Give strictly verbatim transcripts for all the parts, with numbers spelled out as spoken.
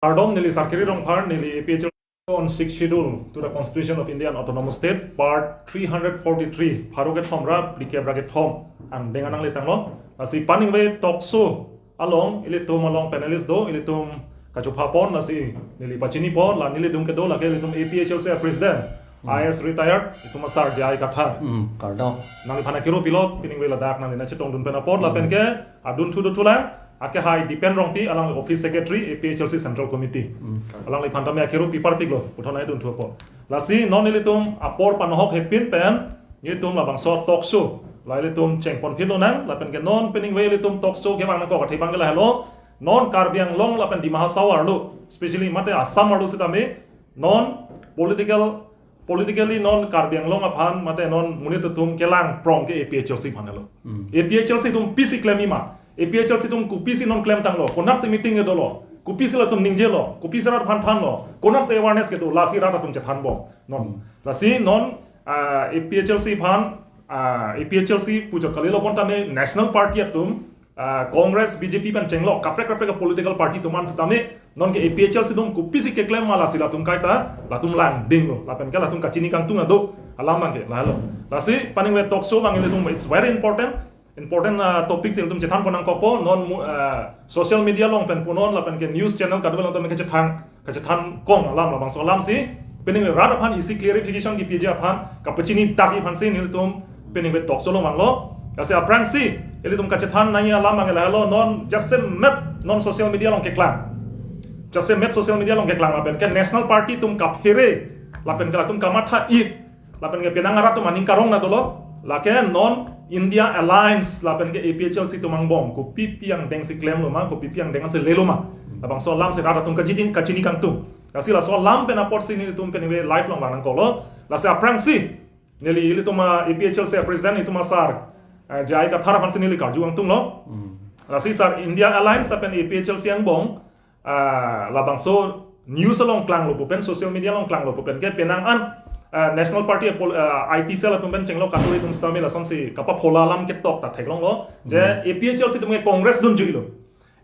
Kardom, neli Sarkiri Rongphar, neli A P H L C on Sixth Schedule to the Constitution of Indian Autonomous State, Part three hundred forty-three, pharo kethom ra phlikep ra kethom angdeng nanglitanglo. Lasi paningve talk show along, ilitum along panelist do, ilitum kachopha pon, lasi neli pachini pon, la nelitum kedo lake ilitum A P H L C President, I A S retired, itum asar J I Kathar. Hmm, kardom. Nangliphan akero pilo, piningve ladak nangli nangchetongdun pen apor, lapen ke adunthu dothulang, akehai Dipen Rongpi, alang office secretary, A P H L C Central Committee. Alangliphan tame akero piparpiklo, puthot nangdunthu apor. Lasi non ilitum apor panohok hepin pen, ilitum labangso talk show, la ilitum chengpon phit lonang, lapen ke non piningve ilitum talk show kevang nangkok athe abang ke lahelo, non Karbi Anglong lapen Dima Hasao arlo, especially mate Assam arlo sitame, non political politically non Karbi Anglong aphan mate non monit atum kelang prong ke A P H L C aphan lo. A P H L C atum kopisi klemji ma, A P H L C atum kopisi non klemtanglo, konatsi meeting kedolo, kopisi latum ningjelo, kopisi rat aphan thanlo, konatsi awareness kedo, lasi rat atum chethanbom. Non. Lasi non, ah, A P H L C aphan, ah, A P H L C pu chot kalilo, bonta ne national party atum, ah, Congress, B J P pen chenglok kaprek kaprek political party atum an sitame, non ke A P H L C atum kopisi keklem ma, lasi latum kaita, latum langdinglo, lapen ke latum kachini kangtung ado alam abang ke lahelo. Lasi paningve talk show abang ilitum, it's very important, important, ah, topic si ilitum chethan pon nangkokpo, non mu-, ah, social media along pen punon, lapen ke news channel kadokave along tame kachethan, kachethan kong alam, labangso alam si, piningve rat aphan isi clarification kepiji aphan, kapachini dakji aphan si nelitum piningve talk show along vanglo. Lasi aphrangsi ilitum kachethan nangji alam abang ke lahelo, non jasemet non social media along keklang, jasemet social media along keklang lapen ke national party atum kaphere, lapen ke latum kamatha it, lapen ke penang arat atum aning karong na dolo, lake non India Alliance lapen ke A P H L C atum angbong kopipi angdeng si klemlo ma, kopipi angdeng si lelo ma, labangso alam si rat atum kachini, kachini kangtung. Lasi laso alam pen apotsi nelitum piningve live along vang nangkoklo. Lasi aphrangsi neli ilitum, ah, A P H L C President itum asar, ah, J I Kathar aphansi neli karju kangtunglo. Lasi sar, India Alliance lapen A P H L C angbong, ah, labangso news along klanglo pu pen, social media along klanglo pu pen ke penang an, ah, national party apol-, ah, I T cell atum pen chenglok katu itum sitame lasonsi kapaphola alam ketok ta theklonglo. Je A P H L C atum ke Congress dunjuilo,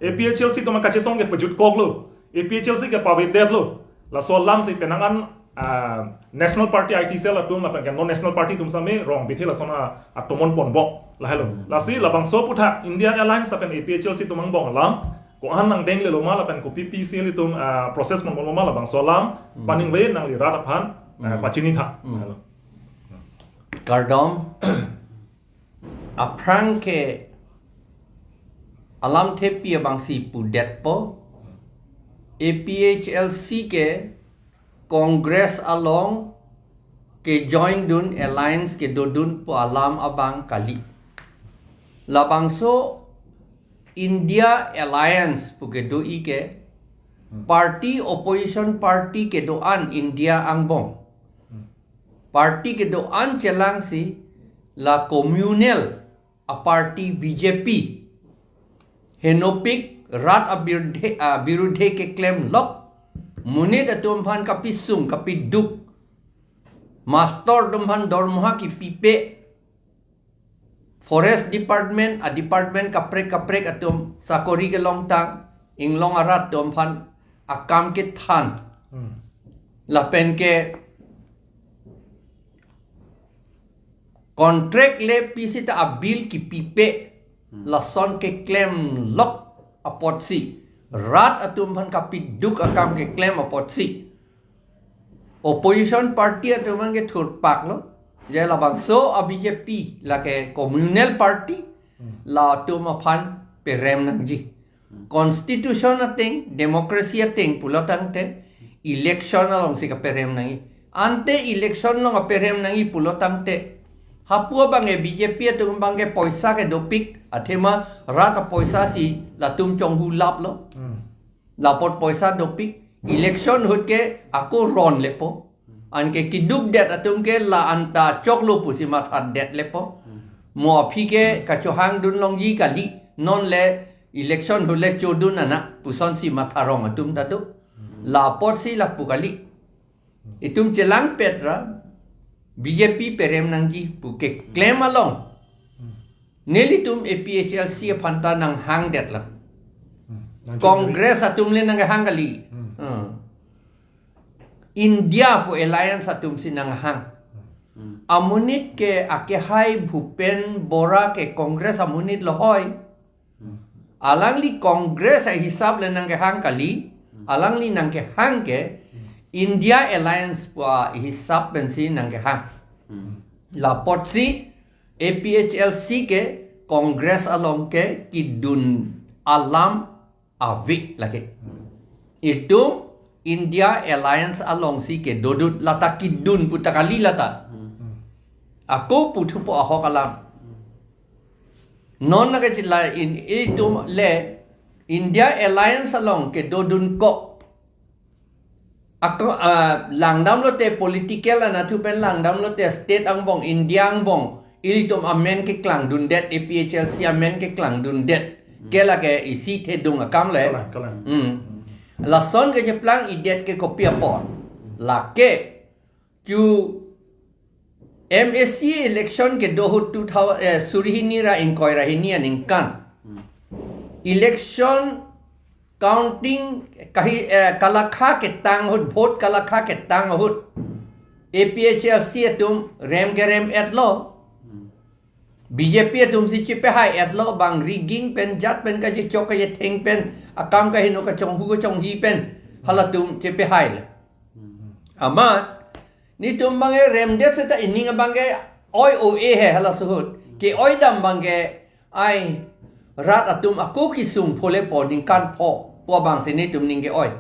A P H L C atum kachesong ke pajutkoklo, A P H L C ke pavedetlo. Laso alam si penang an, ah, national party I T cell atum lapen ke non national party atum sitame rong bithe lason a, atomon ponbom lahelo. Lasi labangso aputhak India Alliance lapen A P H L C atum angbong alam ko-an angdeng lelo ma lapen kopipi si ilitum, ah, process ponbomlo ma, labangso alam paningve nangli rat aphan, ah, pachini tha. Lahelo. Kardom. Aphrang ke alamthepi abangsi pudetpo, A P H L C ke Congress along kejoindun, alliance kedodun pu alam abang kali. Labangso India Alliance pu kedoji ke party, opposition party kedo-an India angbong. Party kedo-an chelangsi la communal a party B J P henopik, rat abirudhe, abirudhe keklemlok, monit atum aphan kapisung kapiduk, master atum aphan dormoha kipipe, forest department, a department kaprek kaprek atum sakori kelongtang, inglong arat atum aphan akam kethan. Lapen ke contract le pi sita a bill kipipe, lason keklemlok apotsi, rat atum aphan kapiduk akam keklem apotsi, opposition party atum aphan kethurpaklo, je labangso a B J P lake communal party, latum aphan perem nangji. Constitution ateng, democracy ateng pulo tangte, election alongsi kaperem nangji. Ante election along kaperem nangji pulo tangte, hapu abang ke B J P atum abang ke poisa kedopik, athema rat apoisa si latum chonghulaplo. Lapot poisa dopik, election ahut ke ako ronlepo. Anke kidukdet atum ke la anta choklo pusi mathadet lepo. Mo aphi ke kachohangdun longji kali, non le election ahut le chodun anak pusonsi matharong atum ta do. Lapotsi lapu kali. Itum chelangpet ra B J P perem nangji pu keklem along, nelitum A P H L C aphan ta nanghangdetlo. Congress atum le nanghang kali. India pu alliance atum si nanghang. Hmm. Amonit ke akehai Bhupen Bora ke Congress amonit lo hoi. Hmm. Alangli Congress ahisap le nangkehang kali. Hmm. Alangli nangkehang ke Hmm. India alliance pu ahisap pensi nangkehang. Hmm. Lapotsi A P H L C ke Congress along ke kedun alam ave lake. Hmm. Itum India alliance alongsi kedodun, lata kedun pu ta kali lata. Hmm. Ako puthupo ahok alam. Hmm. Non nangkachila in itum le India alliance along kedodun ko. Ako, ah, langdam lote political anatthu pen langdam lote state angbong, India angbong, ilitum amen keklangdundet, A P H L C amen keklangdundet. Hmm. Ke lake isi thedung akam le. Kalang, kalang. Hmm. Hmm. Lason kecheplang idet ke kopi apot. Hmm. Lake chu M A C election kedo ahut two thousand, eh, suri hini ra ingkoi ra hini aningkan. Hmm. Election counting kahi, eh, kalakha ketang ahut, vote kalakha ketang ahut. Hmm. A P H L C atum rem kerem-etlo. Hmm. B J P atum si chepehai-etlo, bang rigging pen, jat pen kachechok kachetheng pen, akam kaheno kachonghu kachonghi pen, halatum chepehai le. Hmm. Amat, netum abangke remdet seta ining abangke oi o-e he halaso ahut. Ke-oidam abangke ai rat atum ako kesung phole po ningkan pho pu abangsi netum ning ke-oi.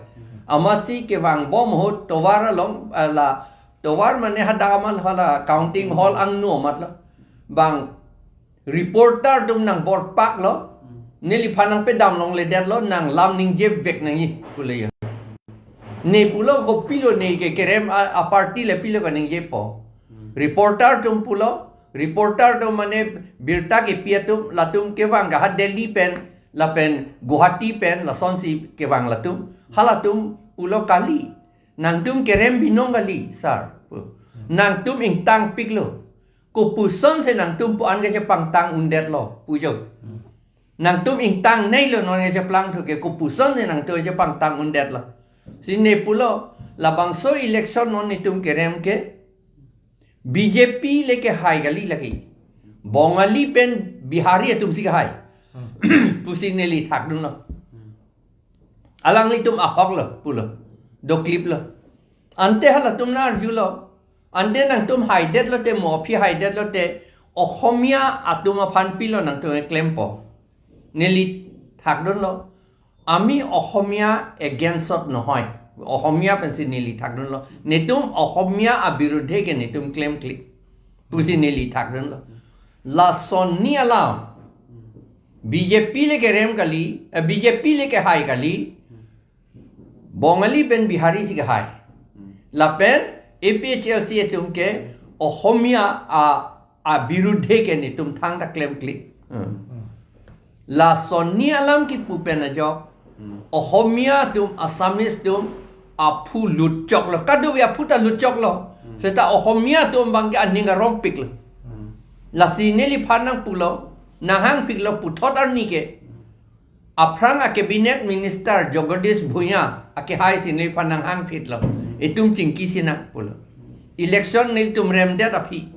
Amatsi kevangbom ahut tovar along, eh, la tovar mane hadak amat hala counting hall angno amatlo. Bang reporter atum nangborpaklo. Hmm. Neliphan nangpedam longledetlo, nang lam ningjevek nangji pule ya. Ne pulo kopilo ne ke kerem a, a party le pilo kaningjepo. Hmm. Reporter atum pulo, reporter atum mane birta kepi atum, latum kevang ke ha Delhi pen, lapen Guwahati pen, lasonsi kevang latum. Halatum pulo kali. Nangtum kerem binong kali, sir. Nangtum ingtangpiklo. Kopusonsi nangtum pu-an kachepangtang undetlo, pujo. Hmm. Nangtum ingtangneilo non kacheplangthu ke, kopusonsi nangtum kachepangtang undetlo. Si ne pulo, labangso election non netum kerem ke, B J P le kehai kali lake. Bongali pen Bihari atum si kehai. Hmm. Pusi neli thakdunlo. Hmm. Alanglitum ahoklo, pulo. Dokliplo. Ante halatum nang-arjulo. Ante nangtum haidet lote, mo aphi haidet lote, Ohomia atum aphan pilo nangtum keklempo. Neli thakdunlo. Ami Ohomia against-ot nohoi. Ohomia pensi neli thakdunlo. Netum Ohomia abirudhe ke netum klemkle. Pusi neli thakdunlo. Lason ni alam. B J P le kerem kali, eh, B J P le kehai kali. Bongali pen Bihari si kehai. Hmm. Lapen A P H L C atum ke Ohomia a, abirudhe ke netum thangta klemkle. Hmm. Hmm. Lason ni alam kipu pen ajok. Hmm. Ohomia atum, Assamese atum, aphu lutchoklo. Kadokave aphu ta lutchoklo. Hmm. Seta Ohomia atum abangke aning arompiklo. Hmm. Lasi neliphan nangpulo, nanghangphiklo puthot arni ke. Aphrang a cabinet minister Jagadish Bhuyan akehai si neliphan nanghangphitlo. Itum chingki sinang pulo. Election nelitum remdet aphi.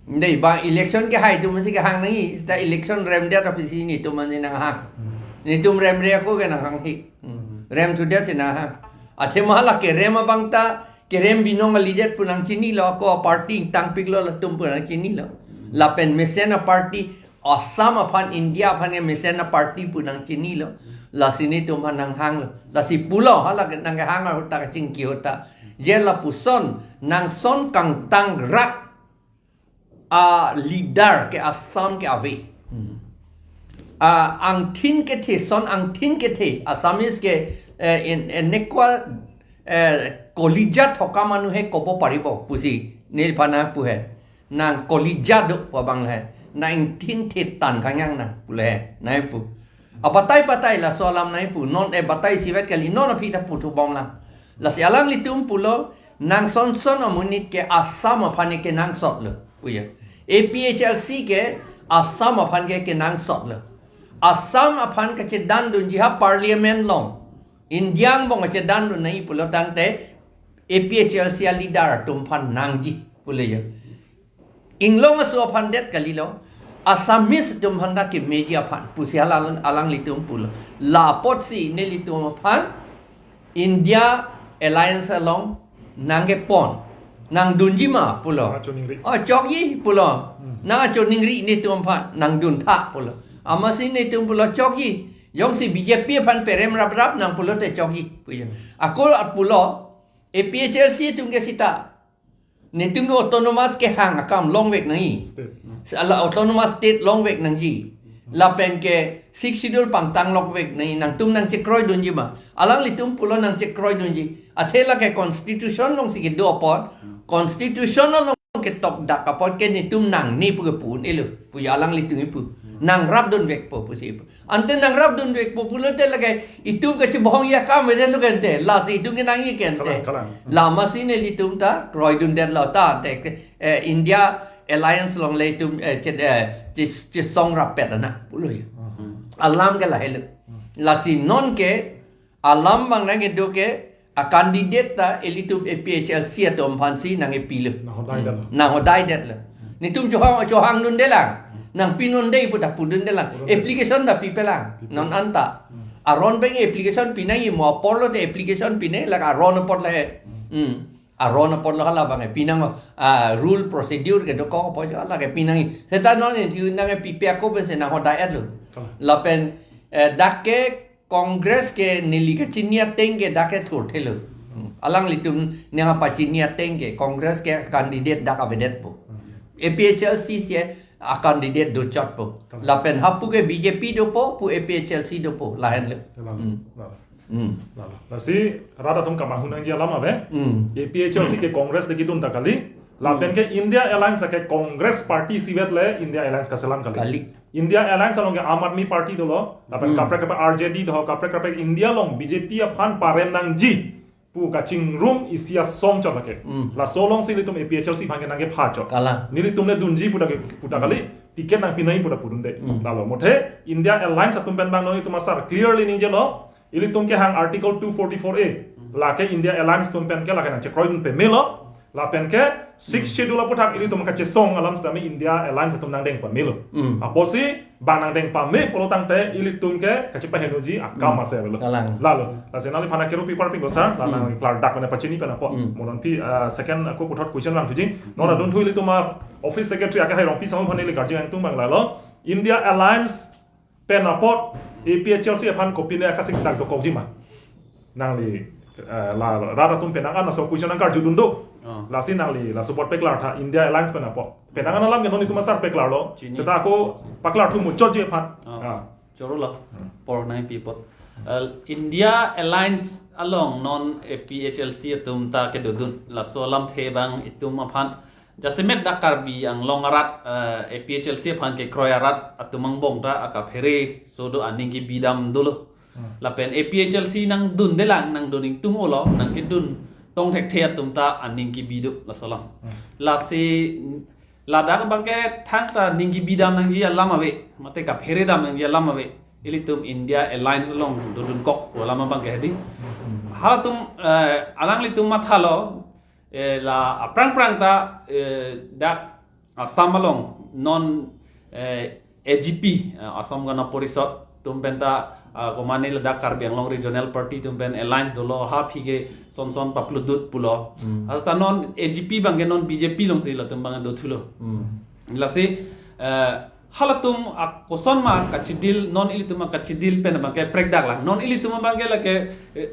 Dei ba election kehai atum si kehang nangji, seta election remdet aphi si netum ansi nanghang. Netum remre ako ke nanghanghe. Remthudet si nanghang. Athema hala kerem abang ta kerem binong kalidet pu nangchinilo, ako party ingtangpiklo latum pu nangchinilo. Lapen mesen a party, Assam aphan, India aphan ke mesen a party pu nangchinilo. Lasi netum aphan nanghanglo. Lasi pulo, hala ke nangkehang ahut ta kachingki ahut ta. Je lapuson, nangson kangtangrak a leader ke Assam ke ave. Hmm. A angthin kethe, son angthin kethe, Assamese ke, eh, in, eh, nekwa, eh, kolija thoka manu he kobo paribo, pusi, neliphan nangpu he. Nang kolija do pu abang he. Nang ingthin the tan kangyang nang, pule he. Nangpu. Abatai batai laso alam nangpu, non e batai isivet kali, non aphi ta puthubom lang. Lasi alanglitum pulo, nangson son amonit ke Assam aphan kenangsotlo, puya. A P H L C ke Assam aphan ke kenangsotlo. Assam aphan kachedandunji ha parliament along. India angbong kachedandun nangji pulo tangte, A P H L C a leader atum aphan nangji pulo ya. Inglong aso aphan det kalilo. Assamese atum aphan ta kemeji aphan pusi alang, alanglitum pulo. La apotsi nelitum aphan India Alliance along nangkepon, nangdunji ma pulo. Nangchoningri. Oh, chokji pulo. Hmm. Nangchoningri netum aphan, nangduntha pulo. Amatsi netum pulo chokji. Jongsi B J P aphan perem raprap nang pulote chokji pulo. Ako at pulo, A P H L C atum ke seta netum ke autonomous kehang akam longvek nangji. State. Ala autonomous state longvek nangji. Lapen ke Sixth Schedule pangtang lokvek nangji, nangtum nangchekroidunji ma. Alanglitum pulo nangchekroidunji. Athe lake constitution alongsi kedo apot, constitution along ketok dak apot ke netum nangne pu kepu un-elo puya alanglitum kipu. Nangrapdunvekpo pusi pu. Ante nangrapdunvekpo pulote lake itum kachebohong ya kam ede lo kente. Lasi itum ke nangji kente. Kalang, kalang. Amatsi nelitum ta kroidundetlo ta te ke, eh, India Alliance along le itum, eh, chet, eh, che, chesong rappet ana pulo ya. Hmm. Alam ke lahelo. Hmm. Lasi non ke alam abang nangkedo ke a candidate ta ilitum A P H L C atum aphansi nangkepilo. Nanghodaidetlo. Hmm. Nanghodaidetlo. Netum chohang, chohangdundelang. Nangpinunde pu ta pudundelang. Pudunde. Application ta pipelang. Pipe. Non anta. Hmm. Aron pen application pinangji mo apor lote application pine lake aron apot le. Hmm. Hmm. Aron apot lo hala abang pinang, ah, rule procedure kedokok apot jo lake pinangji. Seta non nangpipe ako pensi nanghodaidetlo. Kalang. Lapen, eh, dak ke Congress ke neli kachini ateng ke dak ke thurthelo. Hmm. Alanglitum nangpachini ateng ke Congress ke candidate dak avedetpo. Hmm. A P H L C si a candidate dochotpo. Kalang. Lapen hapu ke B J P dopo, pu A P H L C dopo, lahenlo. Kalang. Hmm. Kalang. Hmm. Kalang. Lasi rat atum kemahang nangji alam ave. Hmm. A P H L C ke Congress le kedun ta kali. Lapen ke India Alliance ke Congress Party isivet le India Alliance kaselam kali. Kali. India Alliance along ke Aam Aadmi Party dolo, lapen Hmm. kaprek kaprek R J D do, kaprek kaprek India along B J P aphan parem nangji pu kachingrum isi asong chot lake. Hmm. Laso alongsi ilitum A P H L C aphan ke nangkepha chot. Kalang. Nelitum le dunji pu ta ke, pu ta kali, ticket nangpinangji pu ta pudunde. Hmm. Lalo, muthe India Alliance atum pen abang non itum asar clearly ningjelo, ilitum kehang Article two forty-four A. Hmm. Lake India Alliance atum pen ke lake nangchekroidun pamelo. Lapen ke Sixth Hmm. Schedule aputhak ilitum kachesong alam setame India Alliance atum nangdeng pamelo. Hmm. Apotsi bang nangdeng pame pulo tangte ilitum ke kachepahenoji akam Hmm. ase avelo. Kalang. Lalo, lasi nangliphan ke rupi parping dosa, la Hmm. nangklardak pen pachini pen apot. Hmm. Mo non pi, ah, second ako puthot question vangthuji. Non Hmm. adunthu ilitum a office secretary ake hai Rongpi Sahu aphan neli karju nangtung abang lalo. India Alliance pen apot A P H L C aphan kopine akasiksak dokokji ma? Nangli, eh, la, rat atum penang an laso question nangkarjudun do. Oh. Lasi nangli laso apot paklartha India Alliance pen apot. Penang an alam ke non itum asar paklarlo. Chini. Seta ako paklarthu muchotji aphan. Oh. Ah. Chorolo. Hmm. Por nangpi apot. Eh, India Alliance along non A P H L C atum ta kedodun. Laso alamthe abang itum aphan jasemet dak Karbi Anglong arat, eh, A P H L C aphan kekroi arat atum angbong ta akaphere so do, aning kebidam dolo. Hmm. Lapen A P H L C nangdundelang, nangdun ingtung olo, nangkedun tong thekthe atum ta aning kebi do laso alam. Hmm. Lasi ladak abang ke thangta ning kebidam nangji alam ave, mate kapheredam nangji alam ave. Ilitum India Alliance along dodunkok pu alam abang ke hedi. Hmm. Halatum, eh, alanglitum mathalo, eh, la aphrang phrang ta, eh, dak Assam along non, eh, A G P, eh, Assam Gana Parishad atum pen ta, ah, komane ladak Karbi Anglong Regional Party atum pen alliance dolo, ha aphi ke son son papludut pulo. Hmm. Hasta non A G P abang ke non B J P alongsi latum abang dothulo. Hmm. Lasi, eh, halatum a koson ma kachidil, non ilitum a kachidil pen abang ke prekdak lang. Non ilitum abang ke lake, eh,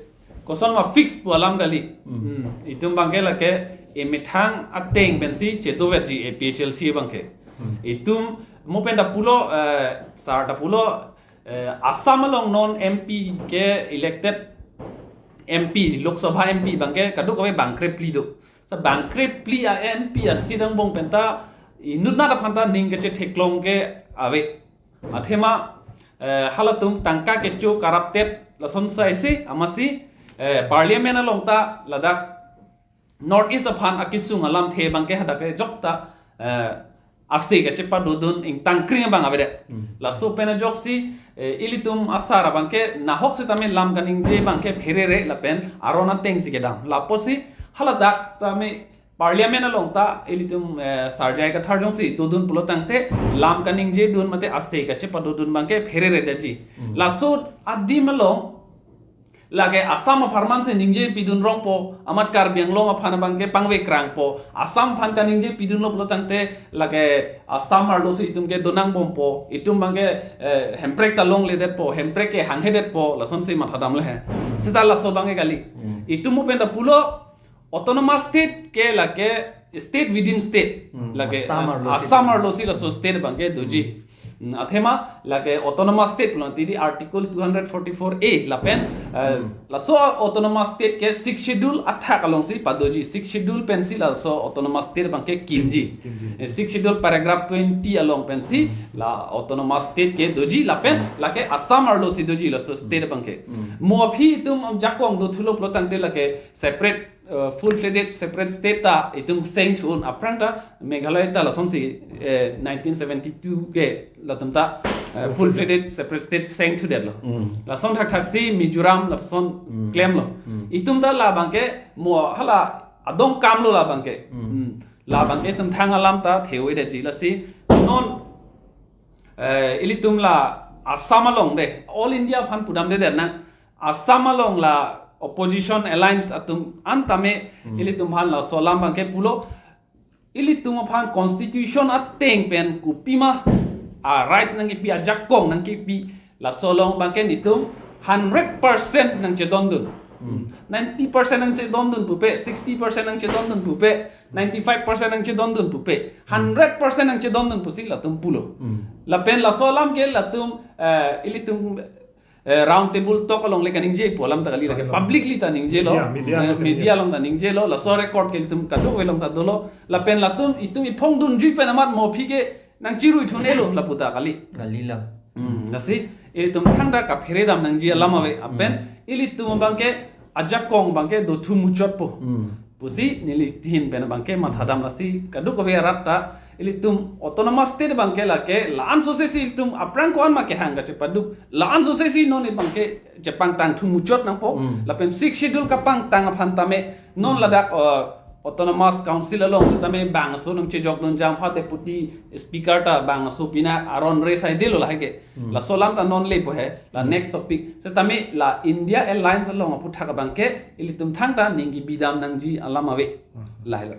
koson ma fix pu alam kali. Hmm. Hmm. Itum abang ke lake emethang ateng pensi chedovetji A P H L C abang ke. Hmm. Itum mo pen ta pulo, eh, sar ta pulo, eh, Assam along non M P ke elected M P, Lok Sabha M P abang ke kadokave bang krephli do. Sa bang krephli a M P a seat angbong pen ta inutnat aphan ta ning kachetheklong ke ave. Athema, eh, halatum tangka kecho corrupted lason saisi amatsi, eh, parliament along ta ladak North East aphan akesung alamthe abang ke hadak ke jok ta, eh, ase kachepadodun ingtangkring abang avedet. Hmm. Laso pen ajoksi, eh, ilitum asar abang ke nahok setame lam kaningje abang ke pherere lapen aron atengsi kedam. Lapusi Haladak tame parliament along ta ilitum, eh, Sar J I Kathar jongsi dodun pulo tangte lam kaningje dun mate ase kachepadodun abangke pherere detji. Laso adim along lake Assam apharman si ningje pidun rongpo, amat Karbi Anglong aphan abangke pangvekrangpo, Assam aphan kaningje pidunlo pulo tangte lake Assam arlo si itum ke donangbompo, itum abangke, eh, Hemprek ta longledetpo, Hemprek ke hanghedetpo, lasonsi mathadamle he. Seta laso abangke kali. Itum pen ta pulo autonomous state ke lake state within state. Lake Assam arlo si. Assam arlo si laso state abangke doji. Hmm, athema lake autonomous state pulo tangte Article two hundred forty-four A lapen, eh, laso autonomous state ke Sixth Schedule athak alongsi padoji. Sixth Schedule pensi laso autonomous state abangke kimji. Eh, Sixth Schedule paragraph twenty along pensi la autonomous state ke doji lapen lake Assam arlo si doji laso state abangke. Mo aphi itum ajakong dothulo pulo tangte lake separate, uh, full-fledged separate state ta itum seng thu-un, aphrang ta Meghalaya ta lasonsi, eh, nineteen seventy-two ke latum ta, eh, full-fledged separate state seng thudetlo. Lason thakthak si Mizoram lason klemlo. Itum ta labangke mo hala adong kamlo labangke. Labangke itum thang alam ta thewe detji lasi non, eh, ilitum la Assam along de, all India aphan pudamde der na, Assam along la opposition alliance atum an tame ilitum aphan laso alam abangke pulo, ilitum aphan constitution ateng pen kopima a rights nangkepi, ajakong nangkepi, laso along abangke nitum hundred percent nangchedondun. Ninety percent nangchedondun pupe, sixty percent nangchedondun pupe, ninety-five percent nangchedondun pupe, hundred percent nangchedondun pusi latum pulo. Lapen laso alam ke latum, eh, ilitum, eh, round table talk along le kaningjepo alam ta kali, lake publicly ta ningjelo. Media, media along si media along ta ningjelo, laso record ke ilitum kadokave along ta dolo. Lapen latum itum iphongdunji pen amat mo aphi ke nangchirui thunelo lapu ta kali. Kalilo. Hmm, lasi itum thangta kapheredam nangji alam ave, apen ilitum abangke ajakong abangke dothu muchotpo pusi neli thin pen abangke mathadam. Lasi kadokave arat ta ilitum autonomous state abangke lake la-an sose si ilitum aphrang ko-an ma kehang kachepaduk, la-an sose si non abangke chepangtang thu muchot nangpo. Lapen Sixth Schedule kapangtang aphan tame non ladak, uh, autonomous council along setame bangso nangchejokdun jam ha, deputy speaker ta bangso pina aron re saidelo lahai ke. Laso alam ta non lepo he, la next topic. Setame la India Alliance along aphuthak abangke ilitum thangta ning kebidam nangji alam ave. Lahelo.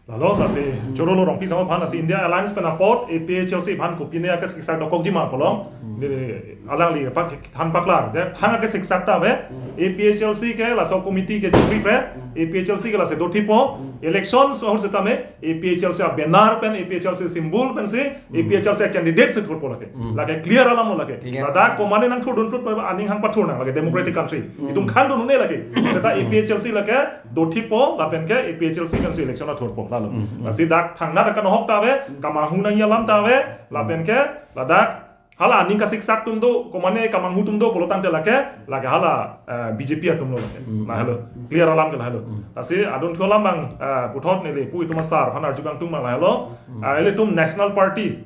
Lalo, lasi chorolo Rongpi Sangma aphan, lasi India Alliance pen apot A P H L C aphan kopine ake siksak dokokji ma pulo. Neli alangli pak than paklar je, thang ake siksak ta ave. A P H L C ke laso committee ke jupri pre, A P H L C ke lasi dothipo. Election ahut setame A P H L C a banner pen, A P H L C symbol pensi A P H L C candidate si thurpo lake. Lake clear alam lo lake. Clear. Ladak komane nangthurdun put aning hang pathur nang lake, democratic country. Itum khang dun ne lake. Seta A P H L C lake dothipo, lapen ke A P H L C pensi election athurpo lalo. Lasi dak thangnat akan ahok ta ave, kamanghu nangji alam ta ave, lapen ke ladak hala aning kasiksak atum do, komane kamanghu atum do pulo tangte lake, lake hala, eh, B J P atum lo lake. Lahelo. Clear alam ke lahelo. Lasi adon thu alam abang, eh, puthot neli pu itum asar aphan arju kangtung abang lahelo. Eh, ilitum National Party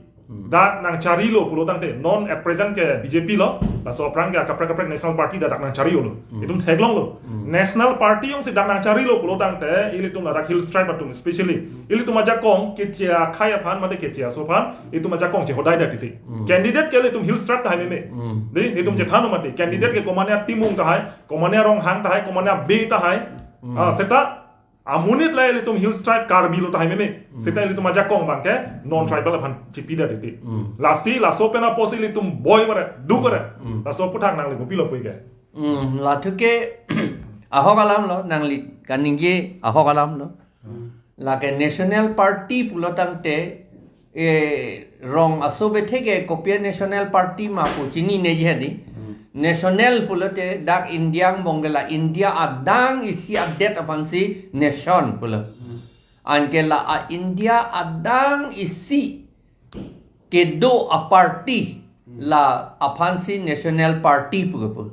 dak nangcharilo pulo tangte, non at present ke B J P lo, laso aphrang ke kaprek kaprek National Party dak, dak nangcharilo. Itum theklonglo. National Party jongsi dak nangcharilo pulo tangte, ilitum ladak Hills Tribe atum, especially ilitum ajakong keche akhei aphan mate keche aso aphan itum ajakong chehodai da titi. Candidate ke ilitum Hills Tribe tahai meme. Dei, itum chethan mati. Candidate ke komane a Timung tahai, komane a Ronghang tahai, komane a Bey tahai. Ah, seta amonit la ilitum Hills Tribe Karbi lo tahai meme. Seta ilitum ajakong abangke non tribal aphan chipi da titi. Lasi laso pen apotsi ilitum boi bare, duk bare. Laso aphuthak nangli kopilo puike. Hmm, lathu ke ahok alam lo, nangli kaningje ahok alam lo. Lake National Party pulo tangte, eh, rong aso bethe ke kopi a National Party ma pu chinine ji hedi. National pulote dak India angbong ke la India adang isi adet aphansi nation pulo. Anke la a India adang isi kedo a party la aphansi National Party pu kepu.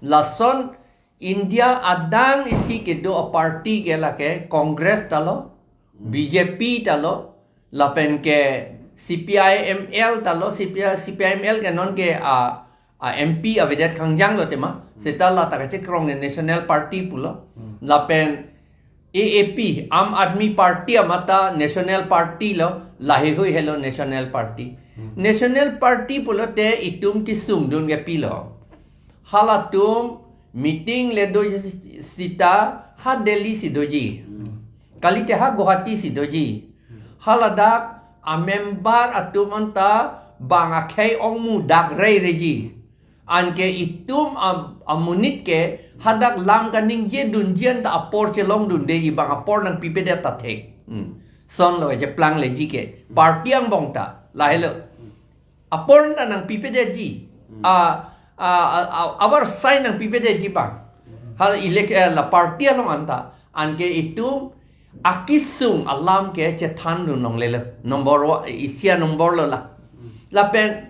Lason India adang isi kedo a party ke lake Congress ta lo, B J P ta lo, lapen ke C P I M L ta lo, C P I, C P I M L ke non ke a, a M P avedet kangjang lo tema. Seta la ta kachekrong ke National Party pulo. Lapen A A P, Aam Aadmi Party amat ta National Party lo, laheihui helo National Party. Hmm. National Party pulote itum kesungdun ke pilo. Halatum meeting le do sita ha Delhi si doji. Hmm. Kalite ha Guwahati si doji. Hmm. Haladak a-member atum anta bang akhei ongmu dak rei reji. Anke itum am-, amonit ke hadak lam kaningje dunji anta apor chelongdundeji, bang apor nangpipedet ta thek. Hmm. Lason lo cheplang leji ke. Party angbong ta. Lahelo. Apor ta nangpipedetji. Hmm. A, a, a, a, avarsai nangpipedetji bang. Hala elec-, eh, la party along anta. Anke itum akesung alam ke chethandun longlelo. Number one, isi a-number lo la. Lapen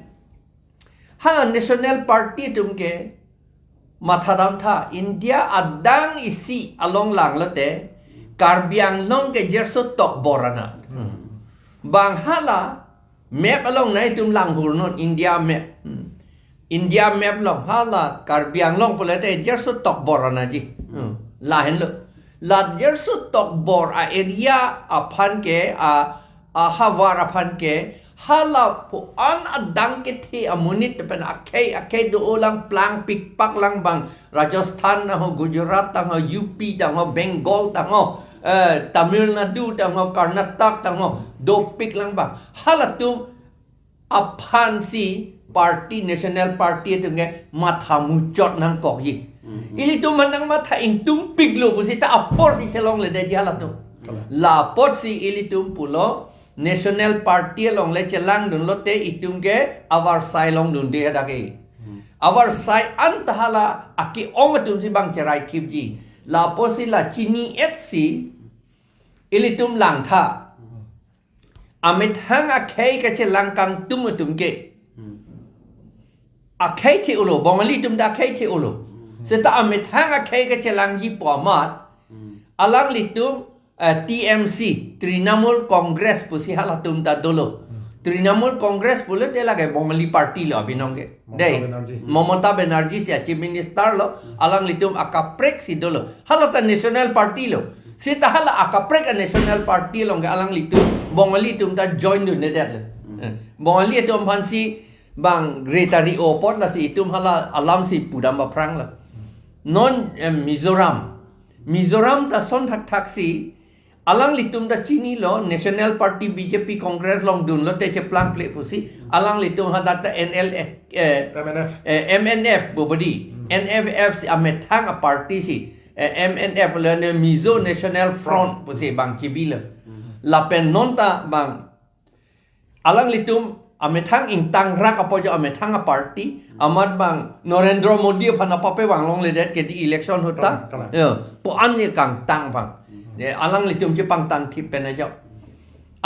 ha National Party atum ke mathadam tha, India adang isi along langlote Karbi Anglong ke jerso tokbor anat. Hmm. Bang hala map along nangtum langhur non, India map. Hmm. India map along hala Karbi Anglong pulote jerso tokbor anatji. Hmm. Lahenlo. La jerso tokbor a-area aphan ke, a, ahavar aphan ke, hala pu-an adang kethe amonit pen akhei akhei do-olang, plangpikpak lang bang. Rajasthan tangho, Gujarat tangho, U P tangho, Bengal tangho, eh, Tamil Nadu tangho, Karnataka tangho, dopik lang bang. Halatum aphansi party, National Party atum ke matha muchot nangkokji. Mhm. Ilitum manang matha ingtungpiklo pusita aporsi chelongledetji halatum. Kalang. La apotsi ilitum pulo National Party along le chelangdunlote itum ke avarsai longdunde hadak ke. Hmm. Avarsai anta hala ake-ong atumsi bang cherai thipji. La apotsi la chini-etsi ilitum langtha. Hmm. Amethang akhei kachelang kangtung atum ke. Hmm. Akhei the-olo, Bongali atum ta akhei the-olo. Hmm. Seta amethang akhei kachelangji pu amat. Hmm. Alanglitum, eh, T M C, Trinamool Congress pusi halatum ta dolo. Hmm. Trinamool Congress pulote lake Bongali party lo abinong ke. Mamata Dei, Banerjee. Mamata Banerjee si a-Chief Minister lo, hmm, alanglitum akaprek si dolo. Hala ta National Party lo. Seta hala akaprek a-National Party along ke alanglitum Bongali atum ta join dundedet lo. Hmm. Eh, Bongali atum aphansi bang gre ta ri-o apot lasi itum hala alamsi pudam aphrang lo. Hmm. Non, eh, Mizoram. Mizoram ta lason thakthaksi alanglitum ta chinilo, National Party B J P Congress longdunlote cheplangple pusi, alanglitum hadak ta N L F, eh, M N F. Eh, M N F bobodi, hmm, N F F si amethang a-party si, eh, M N F le ne Mizo National Front pusi bang chibilo. Hmm. Lapen non ta bang alanglitum amethang ingtangrak apojo amethang a-party, amat bang Narendra Modi aphan apape vanglongledet ke di election ahut ta. Kalang, kalang. Ya, pu-an ye kangtang bang. Hmm. Ya, alanglitum chepangtang thip pen ajo.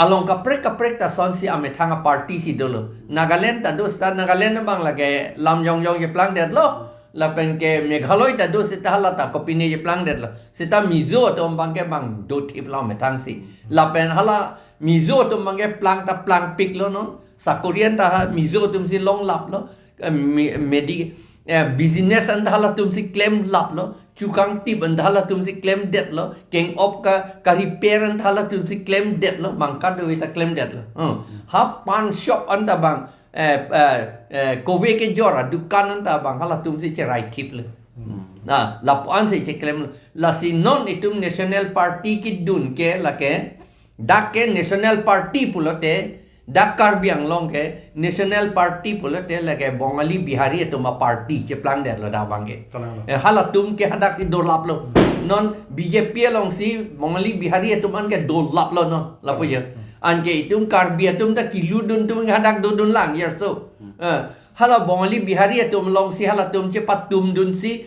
Along kaprek kaprek ta lasonsi amethang a-party si dolo. Nagaland ta do seta Nagaland bang lake lam jongjong cheplangdetlo. Lapen ke Meghalaya ta do seta hala ta kopine cheplangdetlo. Seta Mizo atum bang ke bang do thiplo amethang si. Lapen hala Mizo atum bang ke plang ta plangpiklo non. Sakori anta ha Mizo atumsi longlaplo. Eh, me-, medi-, eh, business anta halatumsi klemlaplo. Chukangtip anta halatumsi klemdetlo. Keng-op ka, ka-repair anta halatumsi klemdetlo. Bang kadokave ta klemdetlo. Hmm. Ha pan shop anta bang, eh, eh, eh, kove kejor adukan anta bang halatumsi cherai thiplo. Hmm. Na, lapu-ansi cheklemlo. Lasi non itum National Party kedun ke lake, dak ke National Party pulote, dak Karbi Anglong ke National Party pulote lake Bongali Bihari atum a-party cheplangdetlo dak bang ke. Kalang, kalang. Eh, halatum ke hadaksi dolaplo. Non B J P alongsi Bongali Bihari atum an ke dolaplo non, lapu ya. Hmm. Anke itum Karbi atum ta keludun atum ke hadak dodunlang, ya so. Hmm. Eh, hala Bongali Bihari atum alongsi halatum chepatumdunsi,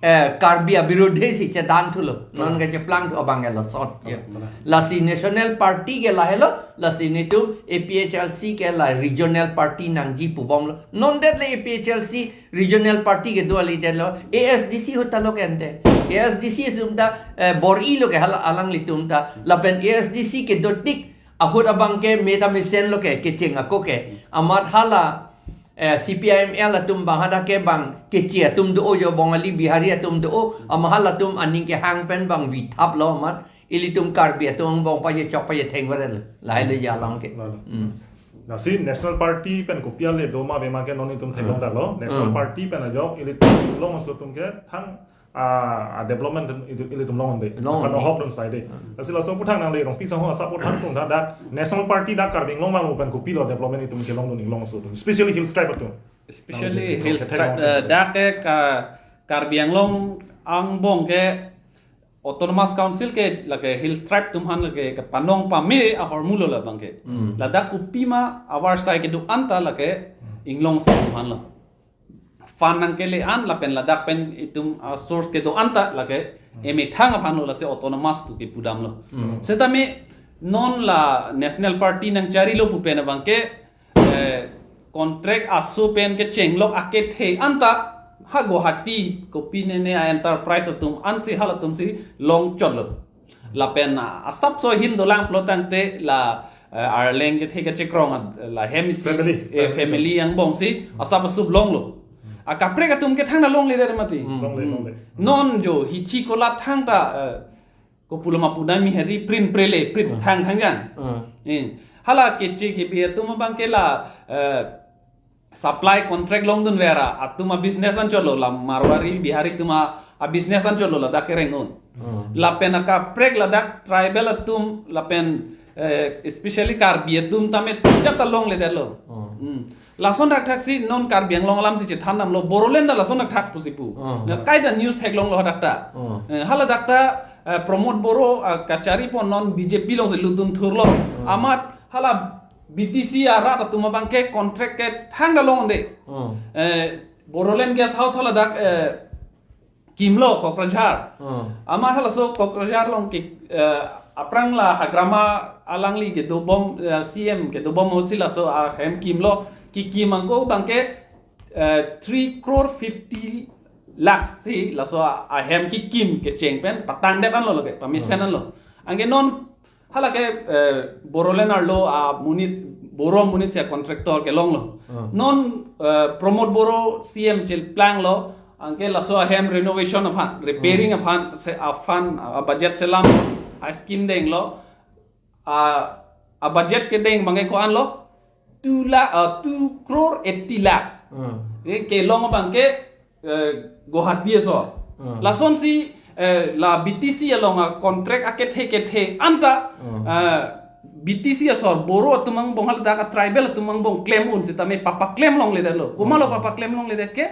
eh, Karbi abirudhe si chedan thulo. Non, hmm, ke cheplangthu abang ke lason. Ya. Hmm, benar. Lasi National Party ke lahelo, lasi netum A P H L C ke la regional party nangji pubomlo. Non det le A P H L C regional party kedo kali detlo. A S D C ahut ta lo ke ante. A S D C atum ta, eh, bor-ilo ke hala alanglitum ta. Lapen A S D C kedotik ahut abang ke me ta mesenlo ke, kecheng ako ke. Amat hala, eh, C P I M L atum bang hadak ke bang keche atum do-o jo, Bongali Bihari atum do-o, amat halatum aning kehang pen bang vithaplo amat. ilitum Karbi atum angbong pajechok pajetheng vare lo. Lahai lo ya along ke. Lalo. Hmm. Lasi National Party pen kopi ale do ma ave ma ke non itum theklong Hmm. ta lo. National Hmm. Party pen ajok ilitum Inglong aso atum ke thang a, a development itum, ilitum long de. Long Kan de. Hok dun sai de. Hmm. Lasi laso aputhak nang le Rongpi asangho asap aputhak tung tha dak National Party dak Karbi Anglong vanglo pen kopi lo development itum kelong dun Inglong aso atum. Especially Hills Tribe atum. Especially Nang Hills kethek Tribe, long eh, de. dak ke ka, Karbi Anglong angbong ke Autonomous Council ke lake Hills Tribe atum aphan lake kepanong pame ahormu lo labang ke. Hmm. Ladak kopi ma avarsai kedo-an ta lake Inglong aso atum aphan lo. Fund nangkele-an lapen ladak pen itum, ah, source kedo-an ta lake emethang aphan lo, lasi autonomous pu kepudam lo. Hmm. Setame non la National Party nangchari lo pu pen abang ke, eh, contract aso pen kechenglok akethe anta ha Guwahati kopi nene a enterprise atum ansi halatum si long chot lo. Lapen, ah, asapso ahin dolang pulo tangte la, eh, Arleng kethe kachekrong, ah, la hem isi, Family. Eh, family angbong si asap asup long lo. Akaprek atum ke thangta longle der mati. Hmm. Longle, longle. Non jo hichi kola thangta, eh, kopuloma pudami hari prin prele, prin Hmm. thang thang jan. Hmm. Eh, hala keche kebi atum abang ke la, eh, supply contract long dun vera atum a business anchot lo, la Marwari Bihari atum a business anchot lo ladak kereng un. Hmm. Lapen akaprek ladak tribal atum lapen, eh, especially Karbi atum tame jat ta longle der lo. Hmm. Hmm. Lason thakthak si non Karbi Anglong alam si chethan dam lo, Bodoland ta lason thakthak pusi pu. Hmm. Na kaita news theklong lo hadak ta. Hmm. Eh, hala dak ta, eh, Pramod Boro, ah, kachari pon non B J P along si lutdun thur lo. Amat hala B T C arat atum abang ke contract ke thangta longle. Hmm. Eh, Bodoland Guest House hala dak, eh, kimlo Kokrajhar. Hmm. Amat halaso Kokrajhar along ke, eh, aphrang la Hagrama alangli kedobom, eh, C M kedobom ahut si laso ahem kimlo, kekim ako abang ke, eh, three crore fifty lakhs si laso ahem kekim kecheng pen patang det anlo lake, pamesen anlo. Anke non hala ke, eh, Bodoland arlo amonit, Boro amonit si a contractor kelong lo. Hmm. Non, eh, Pramod Boro C M cheplang lo, anke laso ahem renovation aphan, repairing aphan, se aphan, a budget selam, a scheme deng lo, a, a budget kedeng abang ke ko-an lo, two lakh, ah, two crore eighty lakhs. Hmm. Ke, kelong abang ke, eh, Guwahati asor. Hmm. Lason si, eh, la B T C along a contract akethe kethe anta, Hmm. eh, B T C asor Boro atum angbong haladak a tribal atum angbong klem un setame papaklem longle der lo. Komat lo Hmm. papaklem longle der ke?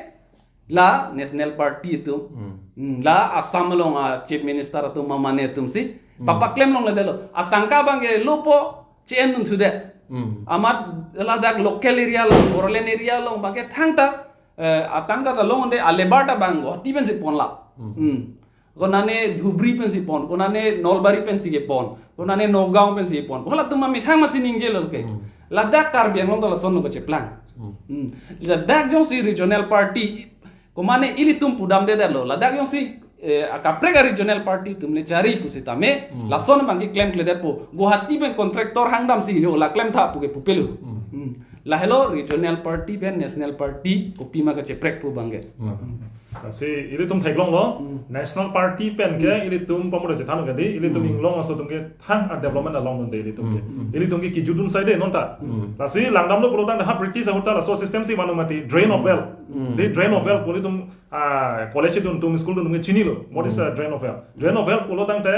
La National Party atum. Hmm. Hmm, la Assam along a Chief Minister atum mamane atum si. Hmm. Papaklem longle der lo. Atangka abang ke lopo che-en dun sudet. Hmm. Amat ladak local area along, Bodoland area along abang ke thangta, eh, atangka ta longle, a labour ta abang Guwahati pensi pon lap. Hmm. Hmm. Konane Dhubri pensi pon, konane Nalbari pensi kepon, konane Nagaon pensi pon. Halatum amethang masi ningje lo ke. Hmm. Ladak Karbi Anglong ta lason lo kacheplang. Hmm. Hmm. Ladak jongsi regional party, komane ilitum pudam det lo. Ladak jongsi, eh, akaprek a regional party atum le chari pusitame, Hmm. lason abang ke klemkledet po. Guwahati pen contractor hangdam si yo la klem tha pu ke pupelo. Hmm. Hmm. Lahelo regional party pen national party kopi ma kacheprek pu abang ke. Hmm. Lasi ilitum theklong lo, Hmm. National Party pen ke ilitum pamura chethan ke di, ilitum Hmm. Inglong aso atum ke thang a development along non de ilitum ke. Hmm. Ilitum ke kijutdun sai de non ta. Hmm. Lasi langdam lo pulo tangte ha British ahut ta laso system si manu mati drain of wealth. Hmm. Di drain of wealth pu ilitum, ah, college dun atum, school dun atum ke chinilo. What is Hmm. a drain of wealth? Drain of wealth pulo tangte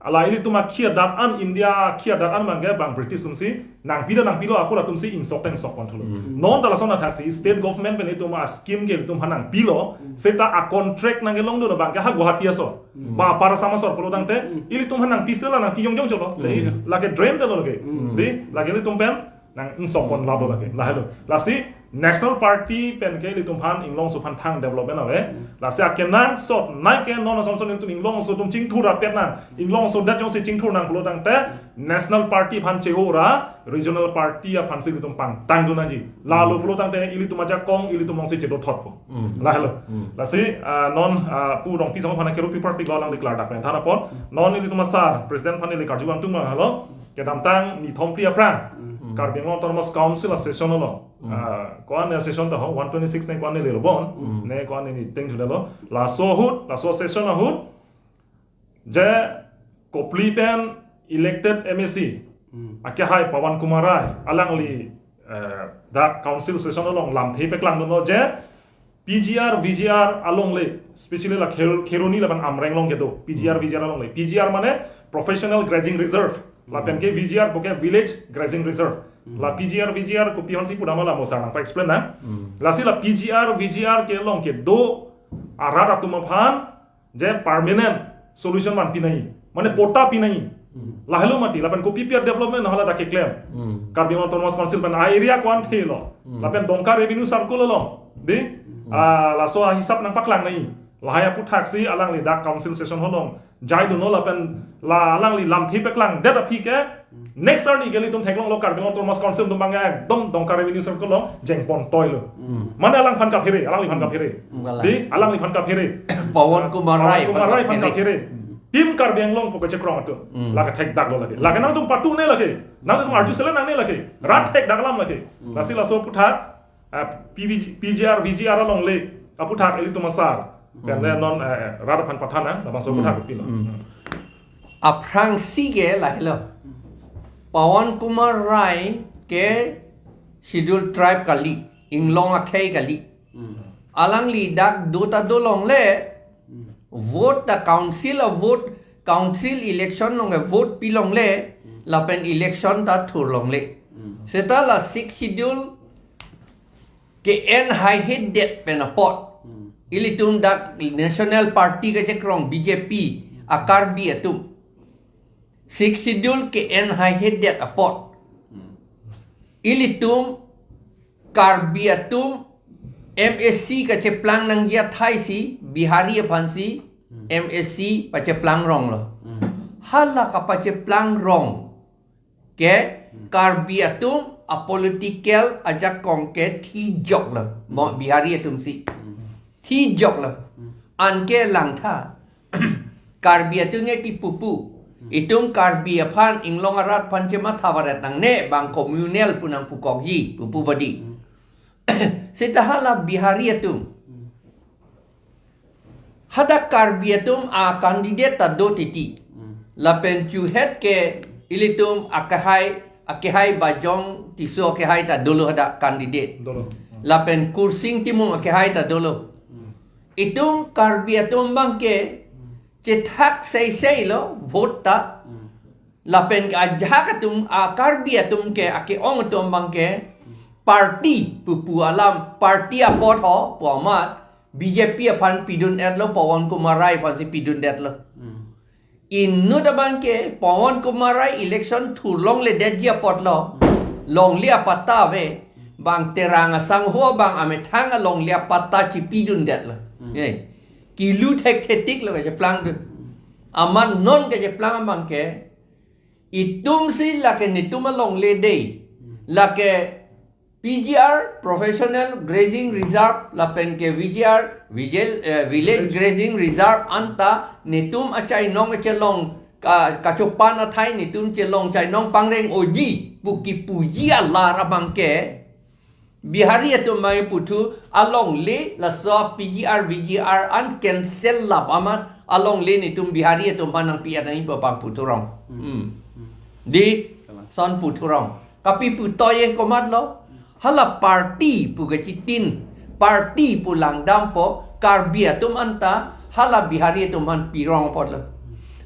ala ilitum akhia dat an, India akhia dat an abang ke bang British atum si nangpi ta nangpilo, ako latum si ingsok ta ingsok pon thulo. Hmm. Non ta lason athak si state government pen itum a scheme ke itum ha nangpilo. Seta a contract nangkelong dun abang ke ha Guwahati asor. Hmm. Ba apar Assam asor pulo tangte Hmm. ilitum ha nangpi seta la nangpi yong yong cholo. Hmm. Lake drain ta lo lake. Hmm. Di lake ilitum pen nang ingsok pon lap lo lake. Lahelo. Lasi National Party pen ke ilitum aphan Inglong aso aphan thang development ave. Lasi akenangsot nai ke non ason son ilitum Inglong aso atum chingthur apet nang. Inglong aso adet jongsi chingthur nang pulo tangte National Party aphan che-o ra regional party aphan si ilitum pangtang dun nangji. Lalo pulo tangte ilitum ajakong ilitum along si chedo thot po. Hmm. Lahelo. Hmm. Lasi, ah, non, ah, Pu Rongpi asangho aphan ke rupi parpik lo lang declare dak pen than apot. Non ilitum asar president aphan ili karju vangtung ma halo. Kedamtang nithom phli aphrang. Hmm. Karbi Anglong Autonomous Council a session lo. Hmm. Ah, ko-an a session ta ho, one twenty-six ne ko-an ne lelo bon. Hmm. Ne ko-an ne ni teng thulo. Laso ahut, laso session ahut. Je Kopili pen elected M A C, akehai Pawan Kumar Rai, alangli, eh, dak council session along lamthe paklangdunlo je P G R, V G R alongle, specially la Kher-, Kheroni lapen Amreng along kedo, P G R, V G R alongle. P G R mane Professional Grazing Reserve, lapen ke V G R puke Village Grazing Reserve. La P G R, V G R kopi aphansi pudamala mo sar nangpa-explain nang. Lasi la P G R, V G R kelong kedo arat atum aphan je permanent solution vanpi nangji. Mane patta pi nangji. Lahelo mati, lapen kopi pi a-development hala dak keklem. Karbi Anglong Autonomous Council pen a-area ko-an thelo. Lapen Dongka Revenue Circle along. Di, ah, laso ahisap nangpaklang nangji. Lahai aphuthaksi alangli dak council session along jaidunlo lapen la alangli lamthe paklangdet aphi ke next arni ke ilitum theklonglo Karbi Anglong Autonomous Council atum abang ekdom Dongka Revenue Circle along jengpon toilo. Mane alangphan kaphere, alangliphan kaphere. Galang. Di, alangliphan kaphere. Pawan Kumar Rai Pawan Kumar Rai phan kaphere. Team Karbi Anglong pu kachekrong atum. Lake thekdaklo lake. Lake nangtum patu ne lake. Nangtum arju selen nangne lake. Rat thekdak alam lake. Lasi laso aputhak, ah, P V G, P G R, V G R alongle aputhak ilitum asar. Pen le non, eh, eh, rat aphan pathan nang, labangso aputhak kopilo. Aphrangsi ke lahelo. Pawan Kumar Rai ke Scheduled Tribe kali, inglong akhei kali. Alangli dak do ta dolongle, vote ta council a-vote, council election along a-vote pilongle, lapen election ta thurlongle. Seta la Sixth Schedule ke-en haihedet pen apot. Ilitum dak National Party kachekrong B J P a-Karbi atum Sixth Schedule ke-en haihedet apot. Ilitum Karbi atum M A C kacheplang nangji athai si Bihari aphansi M A C pacheplang ronglo. Hala kapacheplang rong ke Karbi atum a-political ajakong ke thijoklo. Mo Bihari atumsi. Thijoklo. Anke langtha. Karbi atum ke kipupu. Itum Karbi aphan inglong arat aphan chematha varet nangne bang communal pu nangpukokji, pupu badi. Seta hala Bihari atum. Hadak Karbi atum a-candidate ta do titi. Lapen chuhet ke ilitum akehai, akehai Bajong Tisso akehai ta dolo hadak candidate. Dolo. Lapen Kursing Timung akehai ta dolo. Itum Karbi atum abang ke chethak seiseilo vote ta. Lapen ke ajahak atum a-Karbi atum ke ake-ong atum abang ke party pupu alam, party apot ho pu amat B J P aphan pidun-etlo, Pawan Kumar Rai aphansi pidun-etlo. Inut abang ke Pawan Kumar Rai election thurlongledetji apotlo. Longle apatta ave. Bang Terang asangho bang amethang alongle apatta chipidun-etlo. Eh. Kilu thekthetiklo kacheplangdun. Amat non kacheplang abang ke itumsi lake netum alongle dei. Lake P G R, Professional Grazing Reserve, lapen ke V G R, Vigil-, eh, Village Grazing Reserve anta netum achainong chelong ka-, kachopan athai netum chelong chainong pangreng-oji pu kipuji alar abang ke Bihari atum mai puthu alongle laso P G R, V G R an cancel lap amat alongle netum Bihari atum aphan nangpi-et nangji pu abang puthurong. Hmm. Di, son puthurong. Kapi putoye komatlo. Hala party pu kachitin, party pu langdampo, Karbi atum anta hala Bihari atum aphan pirong apotlo.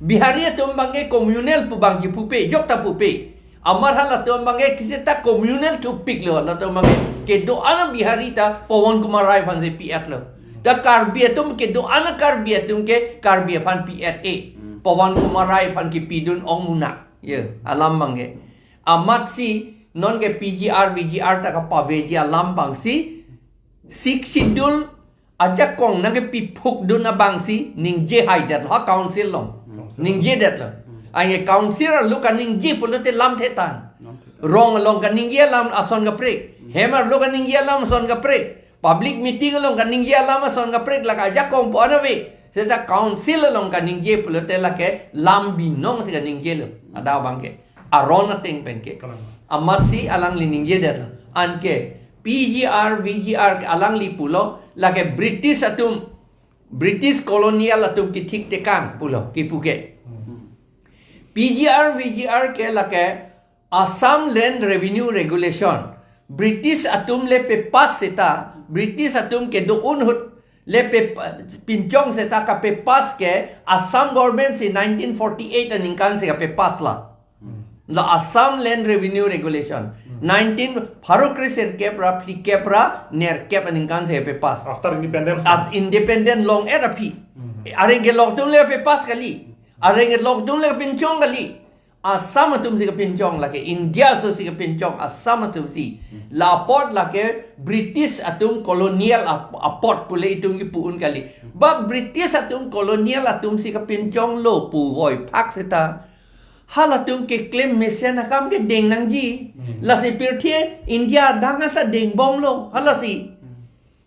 Bihari atum abang ke communal pu bang chipupe, jok ta pupe. Amat halatum abang ke kiseta communal thupiklo, halatum abang ke kedo-an a-Bihari ta Pawan Kumar Rai aphansi pi-etlo. Ta Karbi atum kedo-an a-Karbi atum ke Karbi aphan pi-et-e. Pawan Kumar Rai aphan kipidun ong munak. Ya, alam abang ke. Amatsi non ke P G R, V G R ta kapaveji alam abangsi Sixth Schedule ajakong nangkepiphukdun abangsi ningje haidet ha council along. Council. Ningjedetlo. Anke council arlo kaningje pulote lamthe tang. Lamthe tang. Rong along kaningje alam ason kaprek. Hem arlo kaningje alam ason kaprek. Public meeting along kaningje alam ason kaprek, lake ajakong pu an ave. Seta council along kaningje pulote lake lam binongsi kaningjelo. Ada abang ke. Aron ateng pen ke. Kalang. Amatsi alangli ningjedetlo. Anke P G R, V G R ke alangli pulo, lake British atum, British colonial atum kithik tekang pulo, kipu ke. Hmm. P G R, V G R ke lake Assam Land Revenue Regulation. British atum le pepass seta, British atum kedo-un ahut le pe-, pinchong seta kapepass ke Assam government si nineteen forty-eight aningkan si kapepass la. La Assam Land Revenue Regulation. Nineteen, pharo kre sirkep ra phlikep ra nerkep aningkan si kapepass. After independence. At independent long-et aphi. Areng kelong atum le pepass kali. Areng kelong atum le pinchong kali. Assam atum si kapinchong lake, India aso si kapinchong Assam atum si. La apot lake British atum colonial ap-, apot pule itum kipu-un kali. Ba British atum colonial atum si kapinchonglo puvoiphak seta, halatum keklem mesen akam ke deng nangji. Lasi pirthe India adang ata dengbomlo. Halasi.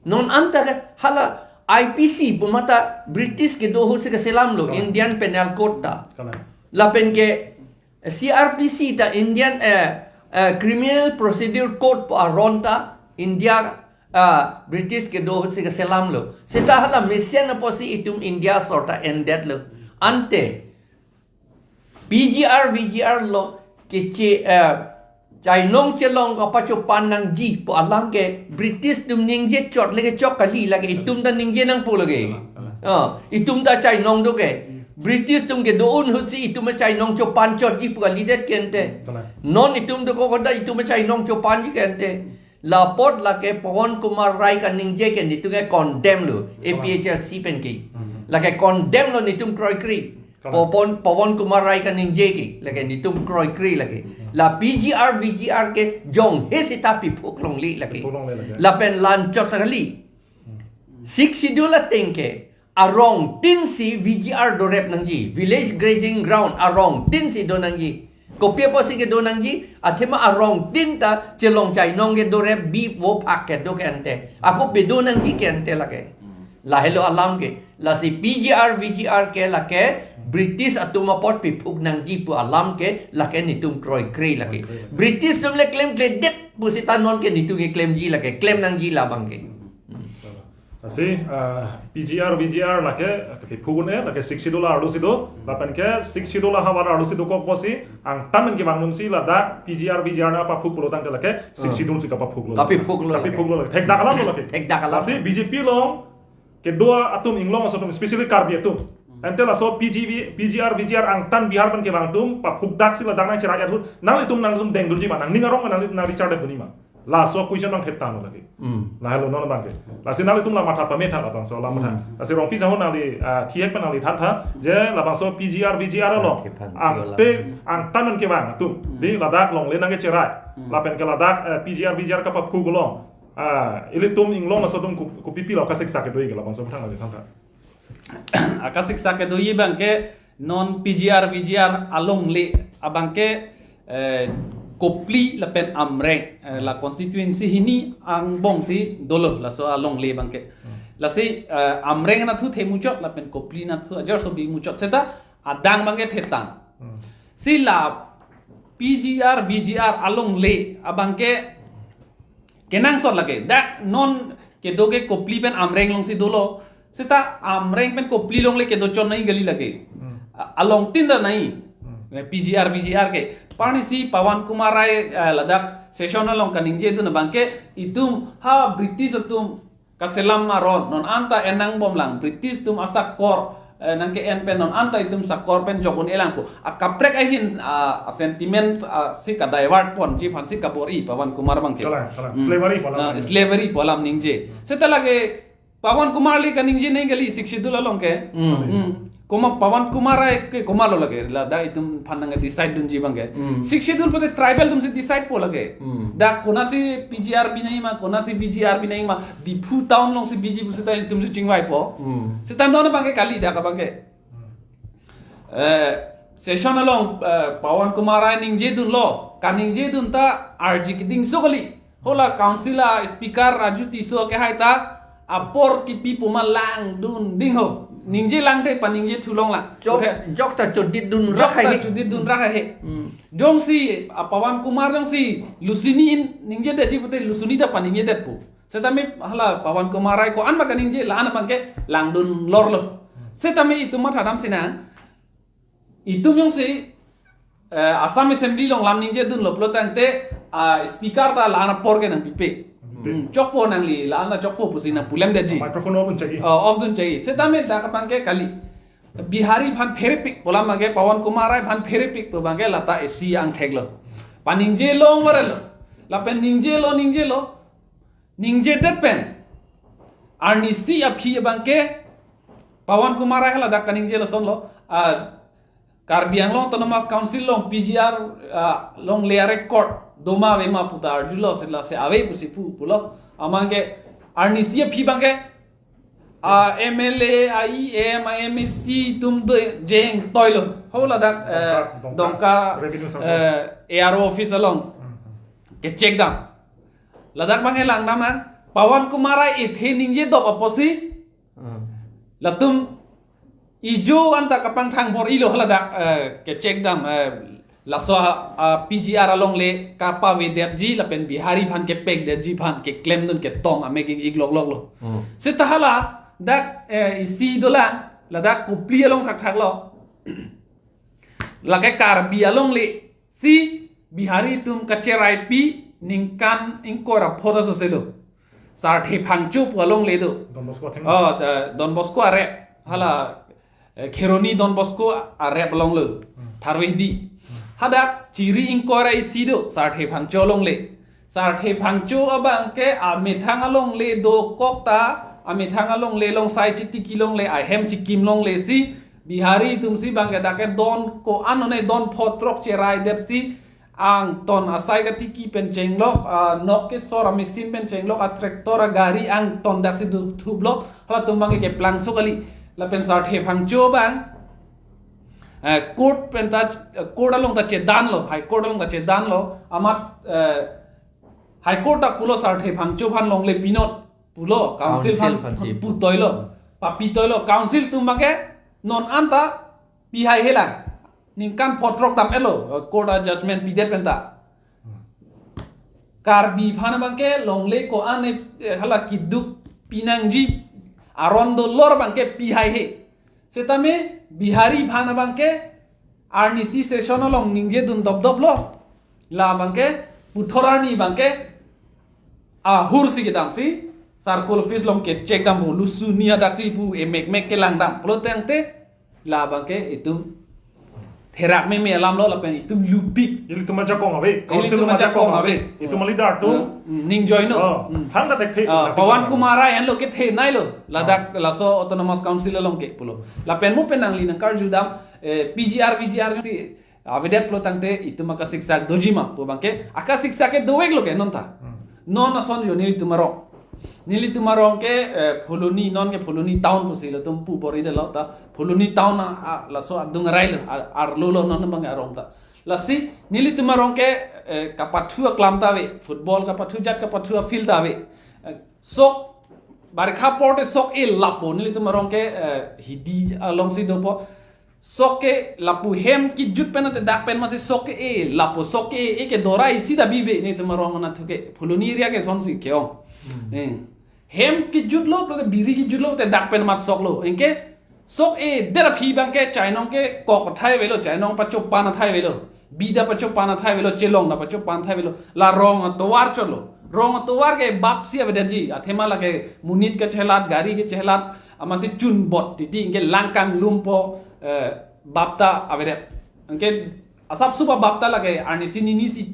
Non anta ke hala I P C pu mata British kedo ahut si kaselamlo, Indian Penal Code ta. Kalang. Lapen ke C R P C ta Indian, eh, eh, Criminal Procedure Code pu aron ta India, ah, British kedo ahut si kaselamlo. Seta hala mesen apotsi itum India asor ta endetlo. Ante P G R, V G R lo keche, eh, chainong chelong kapachopan nangji pu alam ke British atum ningje chot le kechok kali, lake itum ta ningje nangpo lake. Ah, itum ta chainong do ke. British atum kedo-un ahut si itum achainong chopan chotji pu kalidet ke ante. Non itum dokok ta itum achainong chopanji ke ante. La apot lake Pawan Kumar Rai kaningje ke netum ke condemn lo, A P H L C pen ke. Lake condemn lo netum kroikre. Pawan, Pawan Kumar Rai kaningje ke, lake netum kroikre lake. La P G R, V G R ke jonghe seta piphuk longle lake. Piphuk longle lake. Lapen la anchot kali. Sixth Schedule ateng ke arong tin si V G R dorep nangji, village grazing ground arong tin si do nangji. Kopi apotsi kedo nangji, athema arong tin ta chelong chainong kedorep bi vophak kedo ke ante. Ako pedo nangji ke ante lake. Lahelo alam ke, lasi P G R, V G R ke lake British atum apot piphuk nangji pu alam ke lake netum kroikre lake. British atum le klemkledet pusita non ke netum keklemji lake, klem nangji labang ke. Lasi, ah, P G R, V G R lake, ah, piphuk un-e, lake Sixth Schedule arlo si do, lapen ke Sixth Schedule ahavar arlo si dokok apotsi, angtan pen kevang atum si ladak P G R, V G R nangpaphuk pulo tangte lake Sixth Schedule si kapaphuklo. Kapiphuklo. Kapiphuklo lake. Thekdak alam lo lake. Thekdak alam. Lasi B J P along kedo atum inglong aso atum, especially Karbi atum. Ante laso P G V, P G R, V G R angtan Bihar pen kevang atum paphukdak si ladak nangcherai ahut, nanglitum nanglitum dengdunji ma, nangning arong ma nanglitum nang-recharge dunji ma. Laso question nangthek tanglo lake. Hmm. Lahelo non abang ke. Lasi nanglitum la matha pametha labangso la matha. Hmm. Lasi Rongpi sahun nangli, ah, thihek pen nangli thantha, je labangso P G R, V G R along. Thek than Angtan pen kevang atum. Hmm. Di ladak longle nangkecherai. Hmm. Lapen ke ladak, eh, P G R, V G R kapaphuk along. Ah, ilitum inglong aso atum ko-, kopipi lo kasiksak kedo-i ke labangso aphuthak nangli thantha. Akasiksak kedo-i abang ke non P G R, V G R alongle abang ke, eh, Kopili lapen Amreng, eh, la constituency hini angbong si dolo laso alongle abang ke. Hmm. Lasi, eh, Amreng anatthu themuchot lapen Kopili anatthu ajar sobi muchot seta adang abang ke thetang. Hmm. Si la P G R, V G R alongle abang ke kenangsot lake. Dak non kedo ke Kopili pen Amreng along si dolo. Seta Amreng pen Kopili alongle kedo chot nangji kali lake. Hmm. A-, along tin ta nangji. Hmm. Eh, P G R, V G R ke. Arnisi Pawan Kumar Rai, eh, ladak session along kaningje dun abang ke itum ha British atum kaselam aron non anta en nangbomlang, British atum asakor, eh, nangke-en pen non anta itum sakor pen jok un-elang pu. Akaprek ahin, ah, sentiment, ah, si ka-divert ponji aphan si kabor-i Pawan Kumar abang ke. Kalang, kalang. Hmm. Slavery pu alam. Ah, nangji. Slavery pu alam ningje. Seta lake Pawan Kumar le kaningje nangji kali Sixth Schedule along ke. Hmm. Hmm. Komat Pawan Kumar Rai ke komatlo lake, ladak itum aphan nang-decide dunji abang ke. Hmm. Sixth Schedule pute tribal atum si decide po lake. Hmm. Dak konatsi P G R bi nangji ma, konatsi V G R bi nangji ma, Diphu town along si biji pusita itum si chingvai po. Hmm. Seta non abang ke kali dak abang ke. Eh, session along, eh, Pawan Kumar Rai ningje dunlo, kaningje dun ta arji kedingso kali. Hala council a-speaker Raju Tisso ke hai ta apor kipi pu ma langdun ding ho. Ningje lang te paningje thulong la. Jok, oke. Jok ta chodit dun rak hai. Jok ta chodit dun rak hai. Hmm. Jongsi, ah, Pawan Kumar jongsi lusini in ningjedet ji pute lusini ta paningjedet pu. Setame hala Pawan Kumar Rai ko-an ma kaningje la-an abang ke langdun lorlo. Setame itum mathadam sina. Itum jongsi eh, Assam Assembly along lam ningje dunlo pulo tangte, ah, speaker ta la-an apor ke nangpipe. Pipe. Hmm, chokpo nangli, la-an ta chokpo pusi nangpulemdetji. Microphone off dun chagi. Oh, off dun chagi. Setame dak abangke kali. Bihari aphan pherepik pu alam abangke, Pawan Kumar Rai aphan pherepik pu abangke lata isi angthek lo. Paningje long varelo. Lapen ningje lo, ningje lo. Ningjedet pen arnisi aphi abangke Pawan Kumar Rai haladak kaningje lason lo. Ah, Karbi Anglong Autonomous Council along P G R, ah, alongle a-record doma avema puta arjulo, sila se ave pusi pu, pulo. Amat ke arnisi aphi abangke, ah, M L A, a E M, a M A C atum do jeng toilo. Haladak, eh, Dongka, Dongka, Dongka Revenue Circle, eh, A R O office along. Hmm, hmm. Kechek dam. Ladak abangke langdam nang. Pawan Kumar Rai ethe ningjedok apotsi. Hmm. Latum ijo anta kapangthang bor-ilo haladak, eh, kechek dam, eh, laso a, a, P G R alongle kapavedetji lapen Bihari aphan kepekdetji aphan keklemdun ketong amek ik-ik loklok lo. Hmm. Seta haladak, eh, isi dolang, ladak Kopili along thakthak lo. Lake Karbi alongle si Bihari atum kacheraipi ningkan ingkoi ra pho ta sose lo. Sarthe Phangcho pu alongle do. Don Bosco atheng. Oh, ta Don Bosco arep. Hala, eh, Kheroni Don Bosco arep along lo. Hmm. Tharve Hidi. Hmm. Hadak chiri ingkoi ra isi do, Sarthe Phangcho alongle. Sarthe Phangcho abangke amethang alongle dokok ta, amethang alongle along sai chitiki longle, ahem chikim longle si, Bihari atum si abangke dak ke don ko-an one don pho throk cheraidetsi, angton asai katiki pen chenglok, ah, nok kesor a-machine pen chenglok, a-tractor, agari angton daksi du-, thuplo, halatum abangke keplangso kali. Lapen Sarthe Phangcho abang, eh, court pen ta, court along ta chedanlo, High Court along ta chedanlo, amat, eh, High Court ta pulo Sarthe Phangcho aphan longle pinon pulo, council, council aphan aphan si pu toilo, papi toilo, council atum abangke non anta pi haihelang. Ningkan pho throk dam-etlo, eh, court a-judgment pidet pen ta. Karbi aphan abangke longle ko-an, eh, hala keduk pinangji aron dolor abangke pi haihe. Setame Bihari aphan abangke arnisi session along ningjedun dopdoplo. La abangke puthot arni abangke ahur si kedamsi circle office along kechek dampo, lusuni adaksi pu emekmek kelangdam pulo tangte, la abangke itum therak meme alamlo lapen itum lupik. Ilitum ajakong ave, council atum ajakong ave. Itum a-leader atum. Hmm, ning join no. Oh, hmm. Hang katek the. Ah, Pawan Kumar Rai henlo kethe nailo. Ladak, ah, laso Autonomous Council along ke pulo. Lapen mo pen nangli nangkarjudam, eh, P G R, V G R si avedet pulo tangte itum akasiksak doji ma pu abangke, akasiksak ke doveklo ke non ta. Hmm. Non ason jo nelitum arong. Nelitum arong ke, eh, Phuloni, non ke Phuloni town pusi latum pu bor-idetlo ta. Phuloni town a, a, laso adung arai lo, a, arlo lo non abang arong ta. Lasi nelitum arong ke, eh, kapathu aklam ta ave, football kapathu, jat kapathu a-field ta ave. Eh, sok, barikha porte sok-e lapo, nelitum arong ke, eh, Hidi alongsi dopo. Sok ke lapu hem kejut pen ante dak pen masi sok ke-e lapo, sok ke-e ke dorai sida bibe nelitum arong anatthu ke, Phuloni area ke sonsi ke-ong. Hmm. Eh. Hem kejutlo, pulote biri kejutlo, te dak pen mat soklo. Anke sok-edet aphi abangke chainong ke kok athai avelo, chainong pachopan athai avelo. Bi ta pachopan athai avelo, chelong ta pachopan athai avelo. La rong atovar chotlo. Rong atovar ke bap si avedetji. Athema lake monit kachelat, gari kachelat, amatsi chunbot titi, anke langkang lumpo, eh, bap ta avedet. Anke asapso ba bap ta lake arnisi ninisi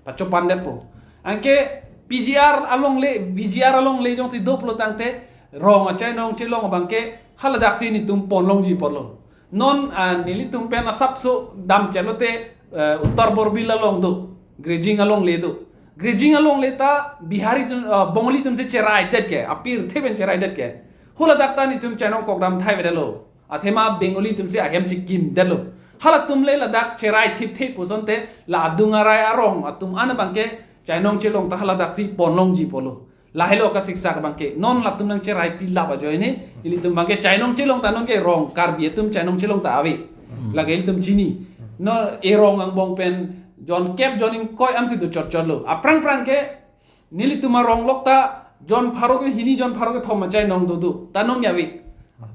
pachopandetpo. Anke P G R alongle, V G R alongle jongsi do pulo tangte, rong achainong chelong abangke haladaksi netum ponlongji apotlo. Non, ah, nelitum pen asapso damchetlote, eh, Uttar Borbil along do, Grijing alongle do. Grijing alongle ta Bihari atum, ah, Bengali atumsi cheraidet ke, apirthe pen cheraidet ke. Haladak ta netum chainong kokdam athai avedetlo. Athema Bengali atumsi ahem chikimdetlo. Halatum le ladak cherai thipthe pusonte la adung arai arong atum an abangke chainong chelong ta haladaksi ponlongji apotlo. Lahelo akasiksak abangke. Non latum nangcheraipi lap ajoine, ilitum abangke chainong chelong ta non ke rong Karbi atum chainong chelong ta ave. Hmm. Lake ilitum chini. Non erong angbong pen jonkep jon ingkoi ansi do chotchotlo. Aphrang phrang ke nelitum arong lok ta jon pharo kehini jon pharo kethom achainong dodo. Ta non ke ave.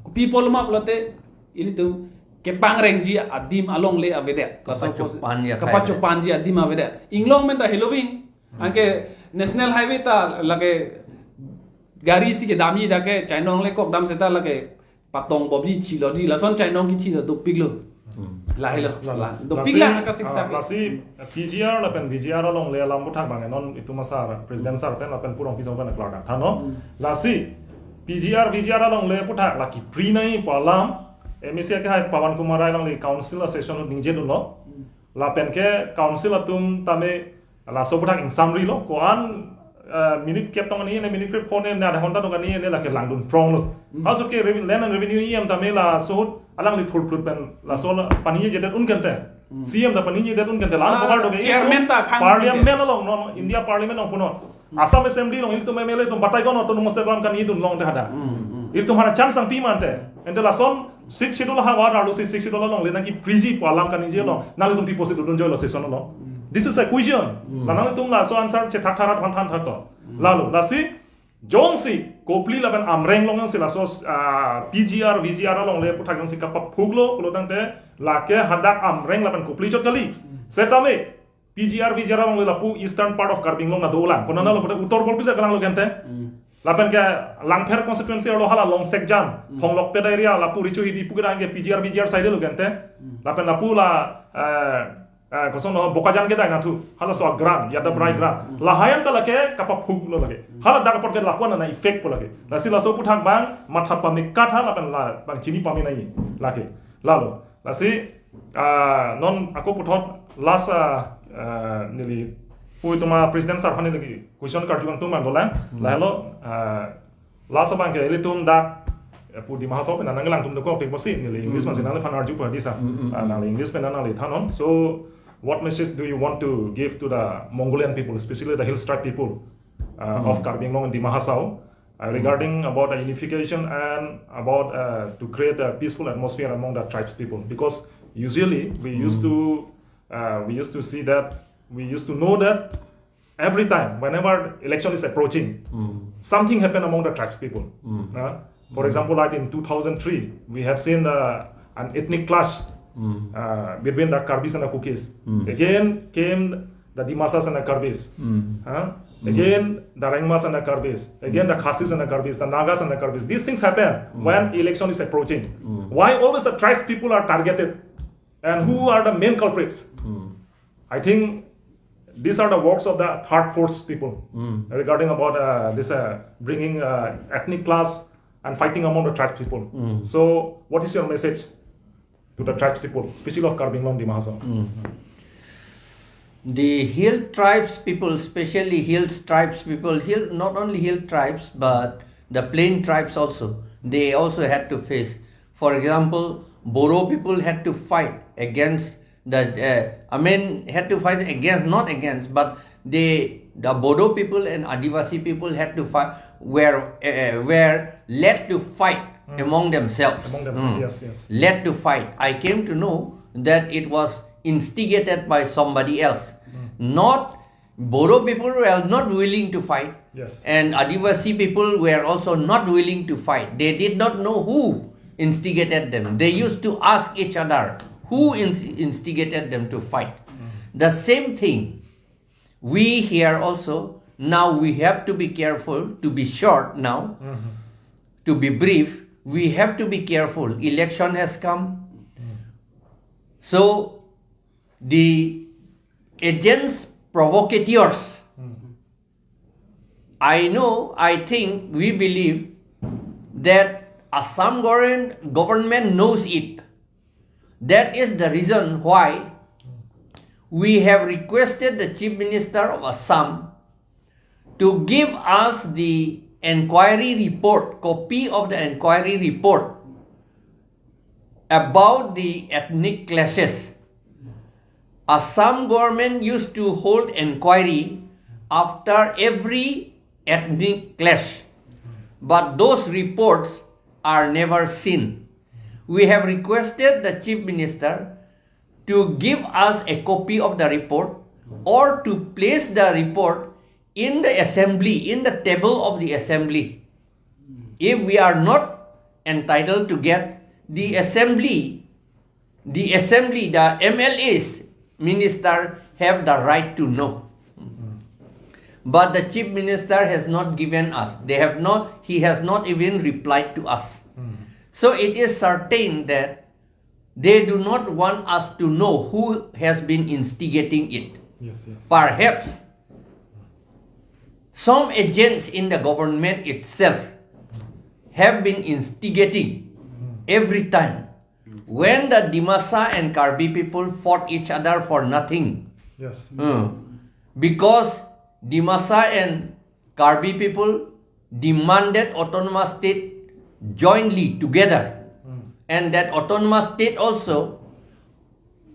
Kopi apotlo ma pulote ilitum kepangrengji adim alongle avedet. Laso pos- Kapachopanji athai kapachopanji adim avedet. Inglong pen ta heloving. Anke National Highway ta lake gari si kedamji dak ke chainong le kok dam seta lake patong bobji thilo di lason chainong kithi lo dopiklo. Lahelo. La- La. lasi- Dopik la ka siksa ah, ke. Lasi P G R lapen V G R alongle alam aphuthak bang non itum asar president sir pen lapen purong pisong pen klardak tha no. Lasi P G R V G R alongle aphuthak la kipri nangji pu alam M A C ke hai Pawan Kumar Rai alangli council a session ningje dunlo. Lapen ke council atum tame laso aphuthak ingsamrilo ko-an eh, minute kep tong ani ne minute kep phone ne adha ghonta tong ani ne lake langdun pronglo. Aso ke rev- land and revenue E M tame laso ahut alangli thurphlut pen laso la paningjedet un kente. C M ta paningjedet un kente lan Ah, bogar doge. chairman ta khang Parliament along non India Parliament along punon. Assam Assembly along ilitum M L A atum batai kono autonomous state alam kaningje dun longte hadak. Ilitum hana chance nangpi mante. Ante lason Sixth Schedule ha war arlo si Sixth Schedule alongle nangkipriji pu alam kaningje lo. Nanglitum pi posit dun joilo session lo. This is a question. La nanglitum laso answer chethak tharat phan than thak to. Lalo lasi jongsi Kopili lapen Amreng along jongsi laso ah, P G R V G R alongle aphuthak jongsi kapaphuklo pulo tangte lake hadak Amreng lapen Kopili chot kali. Setame P G R V G R alongle lapu eastern part of Karbi Anglong na dolang. Konana lo pute Uttor Borbil ta kalanglo gente. Lapen ke Langpher constituency arlo hala Longsekjan, Phonglokpet area lapu Richo Hidi pu kedang ke P G R V G R side lo gente. Lapen lapu la eh, eh, koson lo Bokajan kedang nathu. Hala so Agran, Yadabrai Gran. Lahai an ta lake kapaphuklo lake. Hala dak apot ke lapu an na effect po lake. Lasi laso aphuthak bang matha pamikatha lapen la bang chini pami nai lake. Lalo. Lasi ah, non ako puthot last ah, ah, neli pu itum a president sir aphan neli question karju kangtung man dolang. Lahelo ah, last abang ke ilitum dak eh, pu Dima Hasao pen nanglang tum dokok tik bosi neli English man si nangli phan arju pa di sa. Ah, nangli English pen nangli thanon. So what message do you want to give to the Mongolian people, especially the hill tribe people uh, of Karbi Anglong and Dima Hasao, uh, regarding about the unification and about uh, to create a peaceful atmosphere among the tribes people? Because usually we used to uh, we used to see that we used to know that every time whenever election is approaching, something happened among the tribes people. Uh, for example, like in two thousand three, we have seen uh, an ethnic clash uh, between the Karbis and the Kukis. Again came the Dimasas and the Karbis. Uh, again the Rengmas and the Karbis. Again the Khasis and the Karbis, the Nagas and the Karbis. These things happen when election is approaching. Why always the tribes people are targeted? And who are the main culprits? I think these are the works of the third force people regarding about uh, this uh, bringing uh, ethnic clash and fighting among the tribes people. So, what is your message to the tribes people, especially of Karbi Anglong, Dima Hasao? The hill tribes people, especially hill tribes people, hill not only hill tribes but the plain tribes also, they also had to face. For example, Bodo people had to fight against the uh, I mean had to fight against, not against, but they the Bodo people and Adivasi people had to fight were uh, were led to fight among themselves. Among themselves, yes, yes. Led to fight. I came to know that it was instigated by somebody else. Not Bodo people were not willing to fight, Yes. and Adivasi people were also not willing to fight. They did not know who instigated them. They used to ask each other who ins- instigated them to fight. The same thing we here also. Now we have to be careful, to be short now, to be brief. We have to be careful. Election has come. So the agents provocateurs, I know, I think, we believe that Assam govern- government knows it. That is the reason why we have requested the Chief Minister of Assam to give us the inquiry report, copy of the inquiry report about the ethnic clashes. Assam government used to hold inquiry after every ethnic clash, but those reports are never seen. We have requested the Chief Minister to give us a copy of the report or to place the report in the assembly, in the table of the assembly. If we are not entitled to get, the assembly the assembly, the M L As, minister have the right to know. But the chief minister has not given us. They have not, he has not even replied to us. So it is certain that they do not want us to know who has been instigating it. Yes, yes. Perhaps some agents in the government itself have been instigating every time. When the Dimasa and Karbi people fought each other for nothing, Yes. uh, because Dimasa and Karbi people demanded autonomous state jointly together, and that autonomous state also,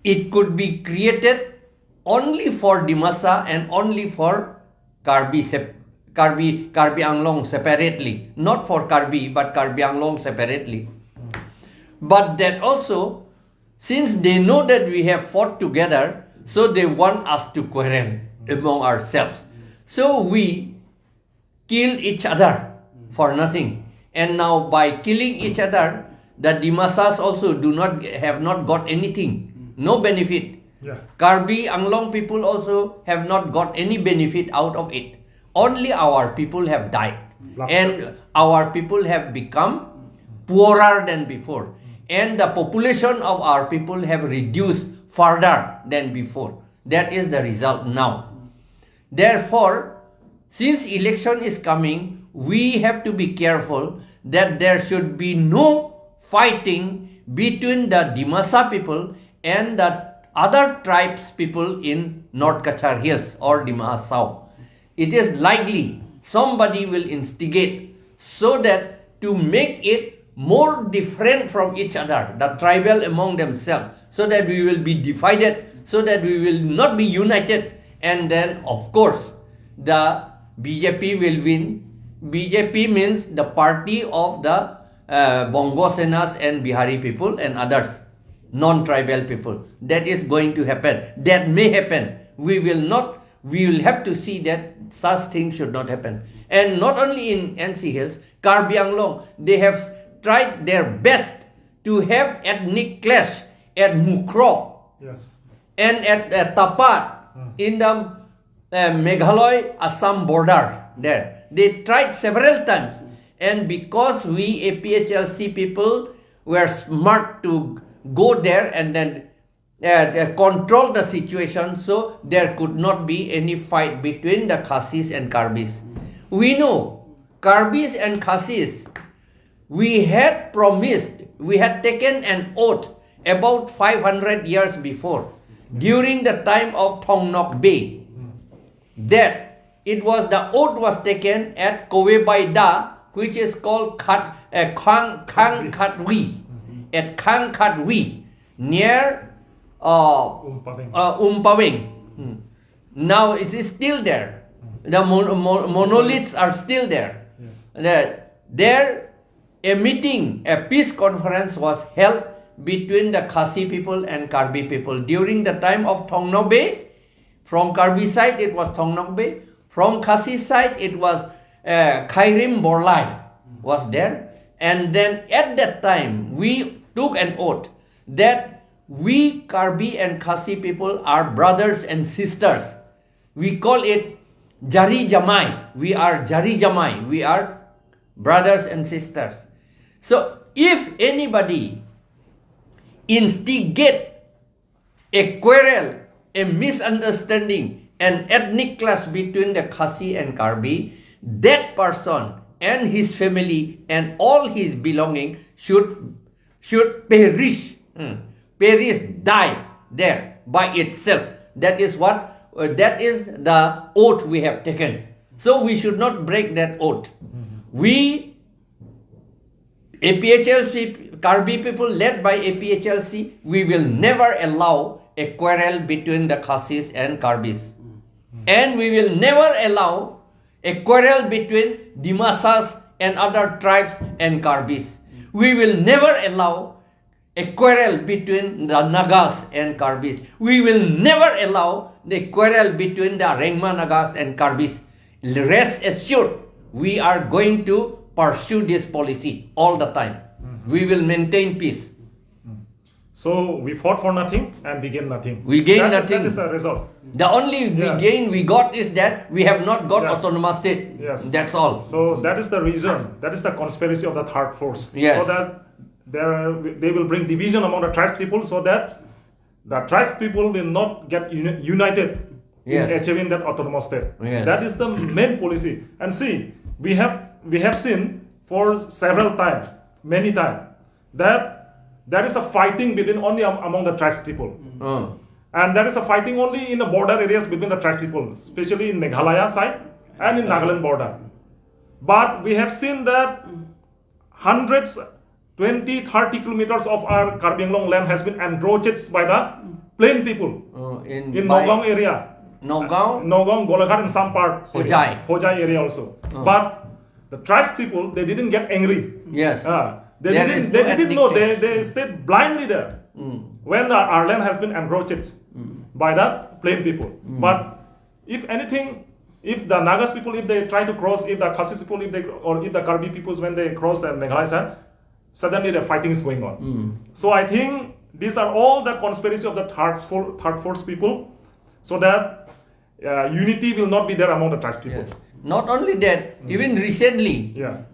it could be created only for Dimasa and only for Karbi sep- Karbi Karbi Anglong separately, not for Karbi but Karbi Anglong separately. But that also, since they know that we have fought together, so they want us to quarrel among ourselves. So we kill each other for nothing. And now by killing each other, the Dimasas also do not have not got anything, no benefit. Yeah. Karbi Anglong people also have not got any benefit out of it. Only our people have died. Lapse. And our people have become poorer than before. And the population of our people have reduced further than before. That is the result now. Therefore, since election is coming, we have to be careful that there should be no fighting between the Dimasa people and the other tribes people in North Cachar Hills or Dima Hasao. It is likely somebody will instigate so that to make it more different from each other, the tribal among themselves, so that we will be divided, so that we will not be united. And then, of course, the B J P will win. B J P means the party of the uh, Bongo Senas and Bihari people and others, non-tribal people. That is going to happen. That may happen. We will not, we will have to see that such things should not happen. And not only in N C Hills, Karbi Anglong, they have tried their best to have ethnic clash at Mukroh Yes. and at uh, Tapat in the uh, Meghalaya Assam border there. They tried several times, and because we A P H L C people were smart to go there and then uh, uh, control the situation, so there could not be any fight between the Khasis and Karbis. We know Karbis and Khasis, we had promised, we had taken an oath about five hundred years before, during the time of Thongnok Bey, that it was, the oath was taken at Kowe Baida, which is called Khat, uh, Khang, Khang Khatwi, at Khang Khatwi, near uh, Umpaveng. uh, Umpaveng. Hmm. Now it is still there. The mon- mon- monoliths are still there. Yes. The, there, a meeting, a peace conference was held between the Khasi people and Karbi people during the time of Thongnok Bey. From Karbi side, it was Thongnok Bey. From Khasi side, it was uh, Khairim Borlai was there. And then at that time, we took an oath that we Karbi and Khasi people are brothers and sisters. We call it Jari Jamai. We are Jari Jamai. We are brothers and sisters. So if anybody instigate a quarrel, a misunderstanding, an ethnic clash between the Khasi and Karbi, that person and his family and all his belonging should should perish, hmm, perish, die there by itself. That is what uh, that is the oath we have taken. So we should not break that oath. We A P H L C, Karbi people led by A P H L C, we will never allow a quarrel between the Khasis and Karbis. And we will never allow a quarrel between Dimasas and other tribes and Karbis. We will never allow a quarrel between the Nagas and Karbis. We will never allow the quarrel between the Rengma Nagas and Karbis. Rest assured, we are going to pursue this policy all the time. We will maintain peace. So we fought for nothing and we gained nothing. We gained That is- nothing. That is the result. The only we Yeah. gain we got is that we have not got Yes. autonomous state. Yes. That's all. So that is the reason. That is the conspiracy of the third force. Yes. So that there they will bring division among the tribes people, so that the tribes people will not get uni- united Yes. in achieving that autonomous state. Yes. That is the main policy. And see, we have we have seen for several times, many times, that there is a fighting between only am- among the tribes people. Oh. And there is a fighting only in the border areas between the tribes people, especially in Meghalaya side and in Nagaland border. But we have seen that hundreds, twenty, thirty kilometers of our Karbi Anglong land has been encroached by the plain people Oh, in in by- Nagaon area. Nagaon? Nagaon, Golaghat in some part. Hojai. Hojai area also. Oh. But the tribes people, they didn't get angry. Yes. Ah, they There didn't. is They no didn't ethnic know. They clash. They stayed blindly there Mm. when the, our land has been encroached Mm. by the plain people. Mm. But if anything, if the Nagas people, if they try to cross, if the Khasi people, if they or if the Karbi peoples when they cross the Meghalaya side, suddenly the fighting is going on. Mm. So I think these are all the conspiracy of the third for third force people, so that uh, unity will not be there among the tribes people. Yes. Not only that, even recently, Yeah,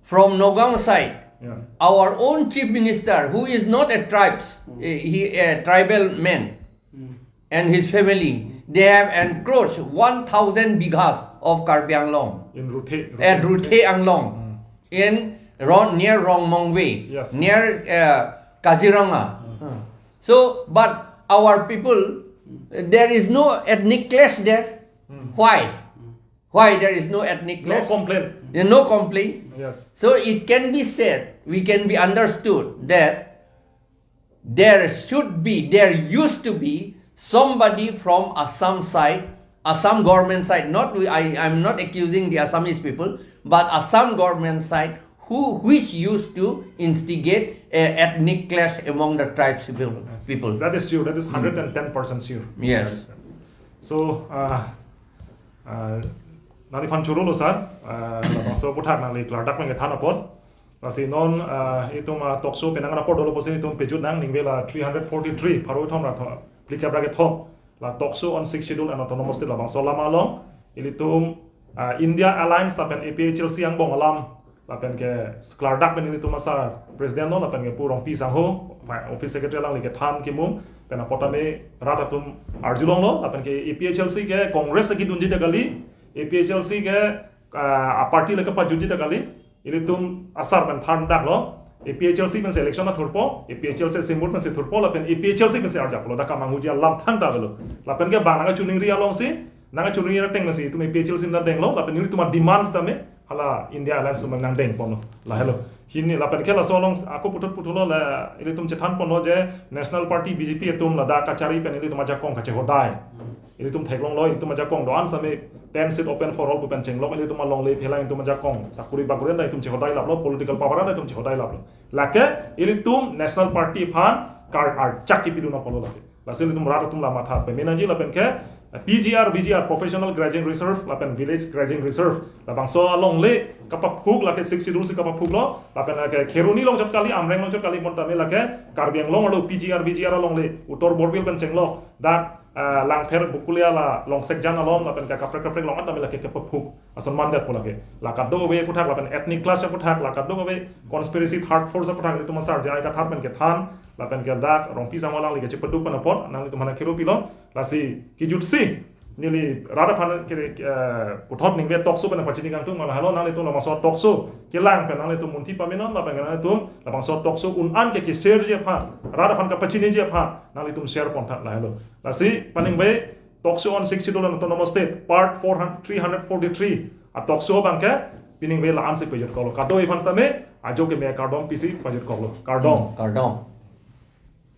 from Nagaon side, yeah. our own chief minister, who is not a tribes, eh, he a tribal man, and his family, they have encroached one thousand bighas of Karbi Anglong In Ruthe, at Ruthe Anglong, in Ron, near Rongmongve, Yes. near uh, Kaziranga. So, but our people, there is no ethnic clash there. Why? Why there is no ethnic No clash? complaint. There no complaint. Yes. So it can be said, we can be understood that there should be, there used to be somebody from Assam side, Assam government side. Not we, I, I'm not accusing the Assamese people, but Assam government side who which used to instigate a ethnic clash among the tribes people. people. That is sure. That is hundred and ten percent sure. Yes. So, uh, uh, nangliphan choro lo sir, uh, labangso aputhak nangli klardak pen kethan apot. Lasi non uh, itum uh, talk show penang apor dolo pusi itum pejut nang ningve la three hundred forty-three pharo thom ra thom, phlikep ra kethom, la talk show on Sixth Schedule and Autonomous State labangso alam along ilitum uh, India Alliance lapen A P H L C angbong alam lapen ke klardak pen ilitum asar president lo lapen ke Pu Rongpi Sangho, office secretary alangli kethan kimum pen apot tame rat atum arjulonglo, lapen ke A P H L C ke Congress kedunji ta kali, A P H L C ke uh, a party le kepajutji ta kali, ilitum asar pen thandaklo, A P H L C pensi election athurpo, A P H L C simut pensi thurpo, lapen A P H L C pensi arjaplo, dak kamanghuji alam thangta avelo. Lapen ke bang nangkachiningri alongsi, nangkachiningri ateng pensi itum A P H L C nangdenglo, lapen ilitum a-demands tame hala India Alliance atum nangdengponlo. Lahelo. Hini lapen ke laso along ako puthot puthotlo la ilitum chethanponlo je National Party B J P atum ladak kachari pen ilitum ajakong kachehodai. Ilitum theklonglo, ilitum ajakong do-an sitame ten seat open for all pu pen chenglok, ilitum alongle phelang ilitum ajakong sakuri bakuri anta itum chehodai laplo, political power anta itum chehodai laplo. Lake ilitum National Party aphan kar archak kipidun apotlo lake. Lasi ilitum rat atum la matha pemenangji lapen ke P G R, V G R, Professional Grazing Reserve lapen Village Grazing Reserve, labangso alongle kapaphuk, lake Sixth Schedule si kapaphuklo, lapen lake Kheroni along chot kali, Amreng along chot kali, bonta me lake Karbi Anglong arlo P G R, V G R alongle, Uttor Borbil pen chenglok, dak uh, Langpher Bokolia la Longsekjan along lapen ke kaprek kaprek along anta me lake kepaphuk ason mandetpo lake. La kadokave aputhak lapen ethnic clash aputhak, la kadokave conspiracy third force aputhak ilitum asar J I Kathar pen kethan, lapen ke dak Rongpi Sangho alangli kachepeduk pen apot nanglitum aphan kero pilo, lasi kijutsi neli rat aphan ke uh, puthot ningve talk show pen pachini kangtung ma lahelo, nanglitum labangso talk show kelang pen nanglitum munthi pamenon, lapen ke nanglitum labangso talk show un-an ke ke-share ji aphan, rat aphan kapachiniji aphan nanglitum share pontha lahelo. Lasi paningve talk show on Sixth Schedule and Autonomous State part four hundred, three hundred forty-three a talk show abang ke piningve la-ansi pajutkoklo. Kadokave aphan sitame ajo keme kardom pisi pajutkoklo. Kardom. Kardom.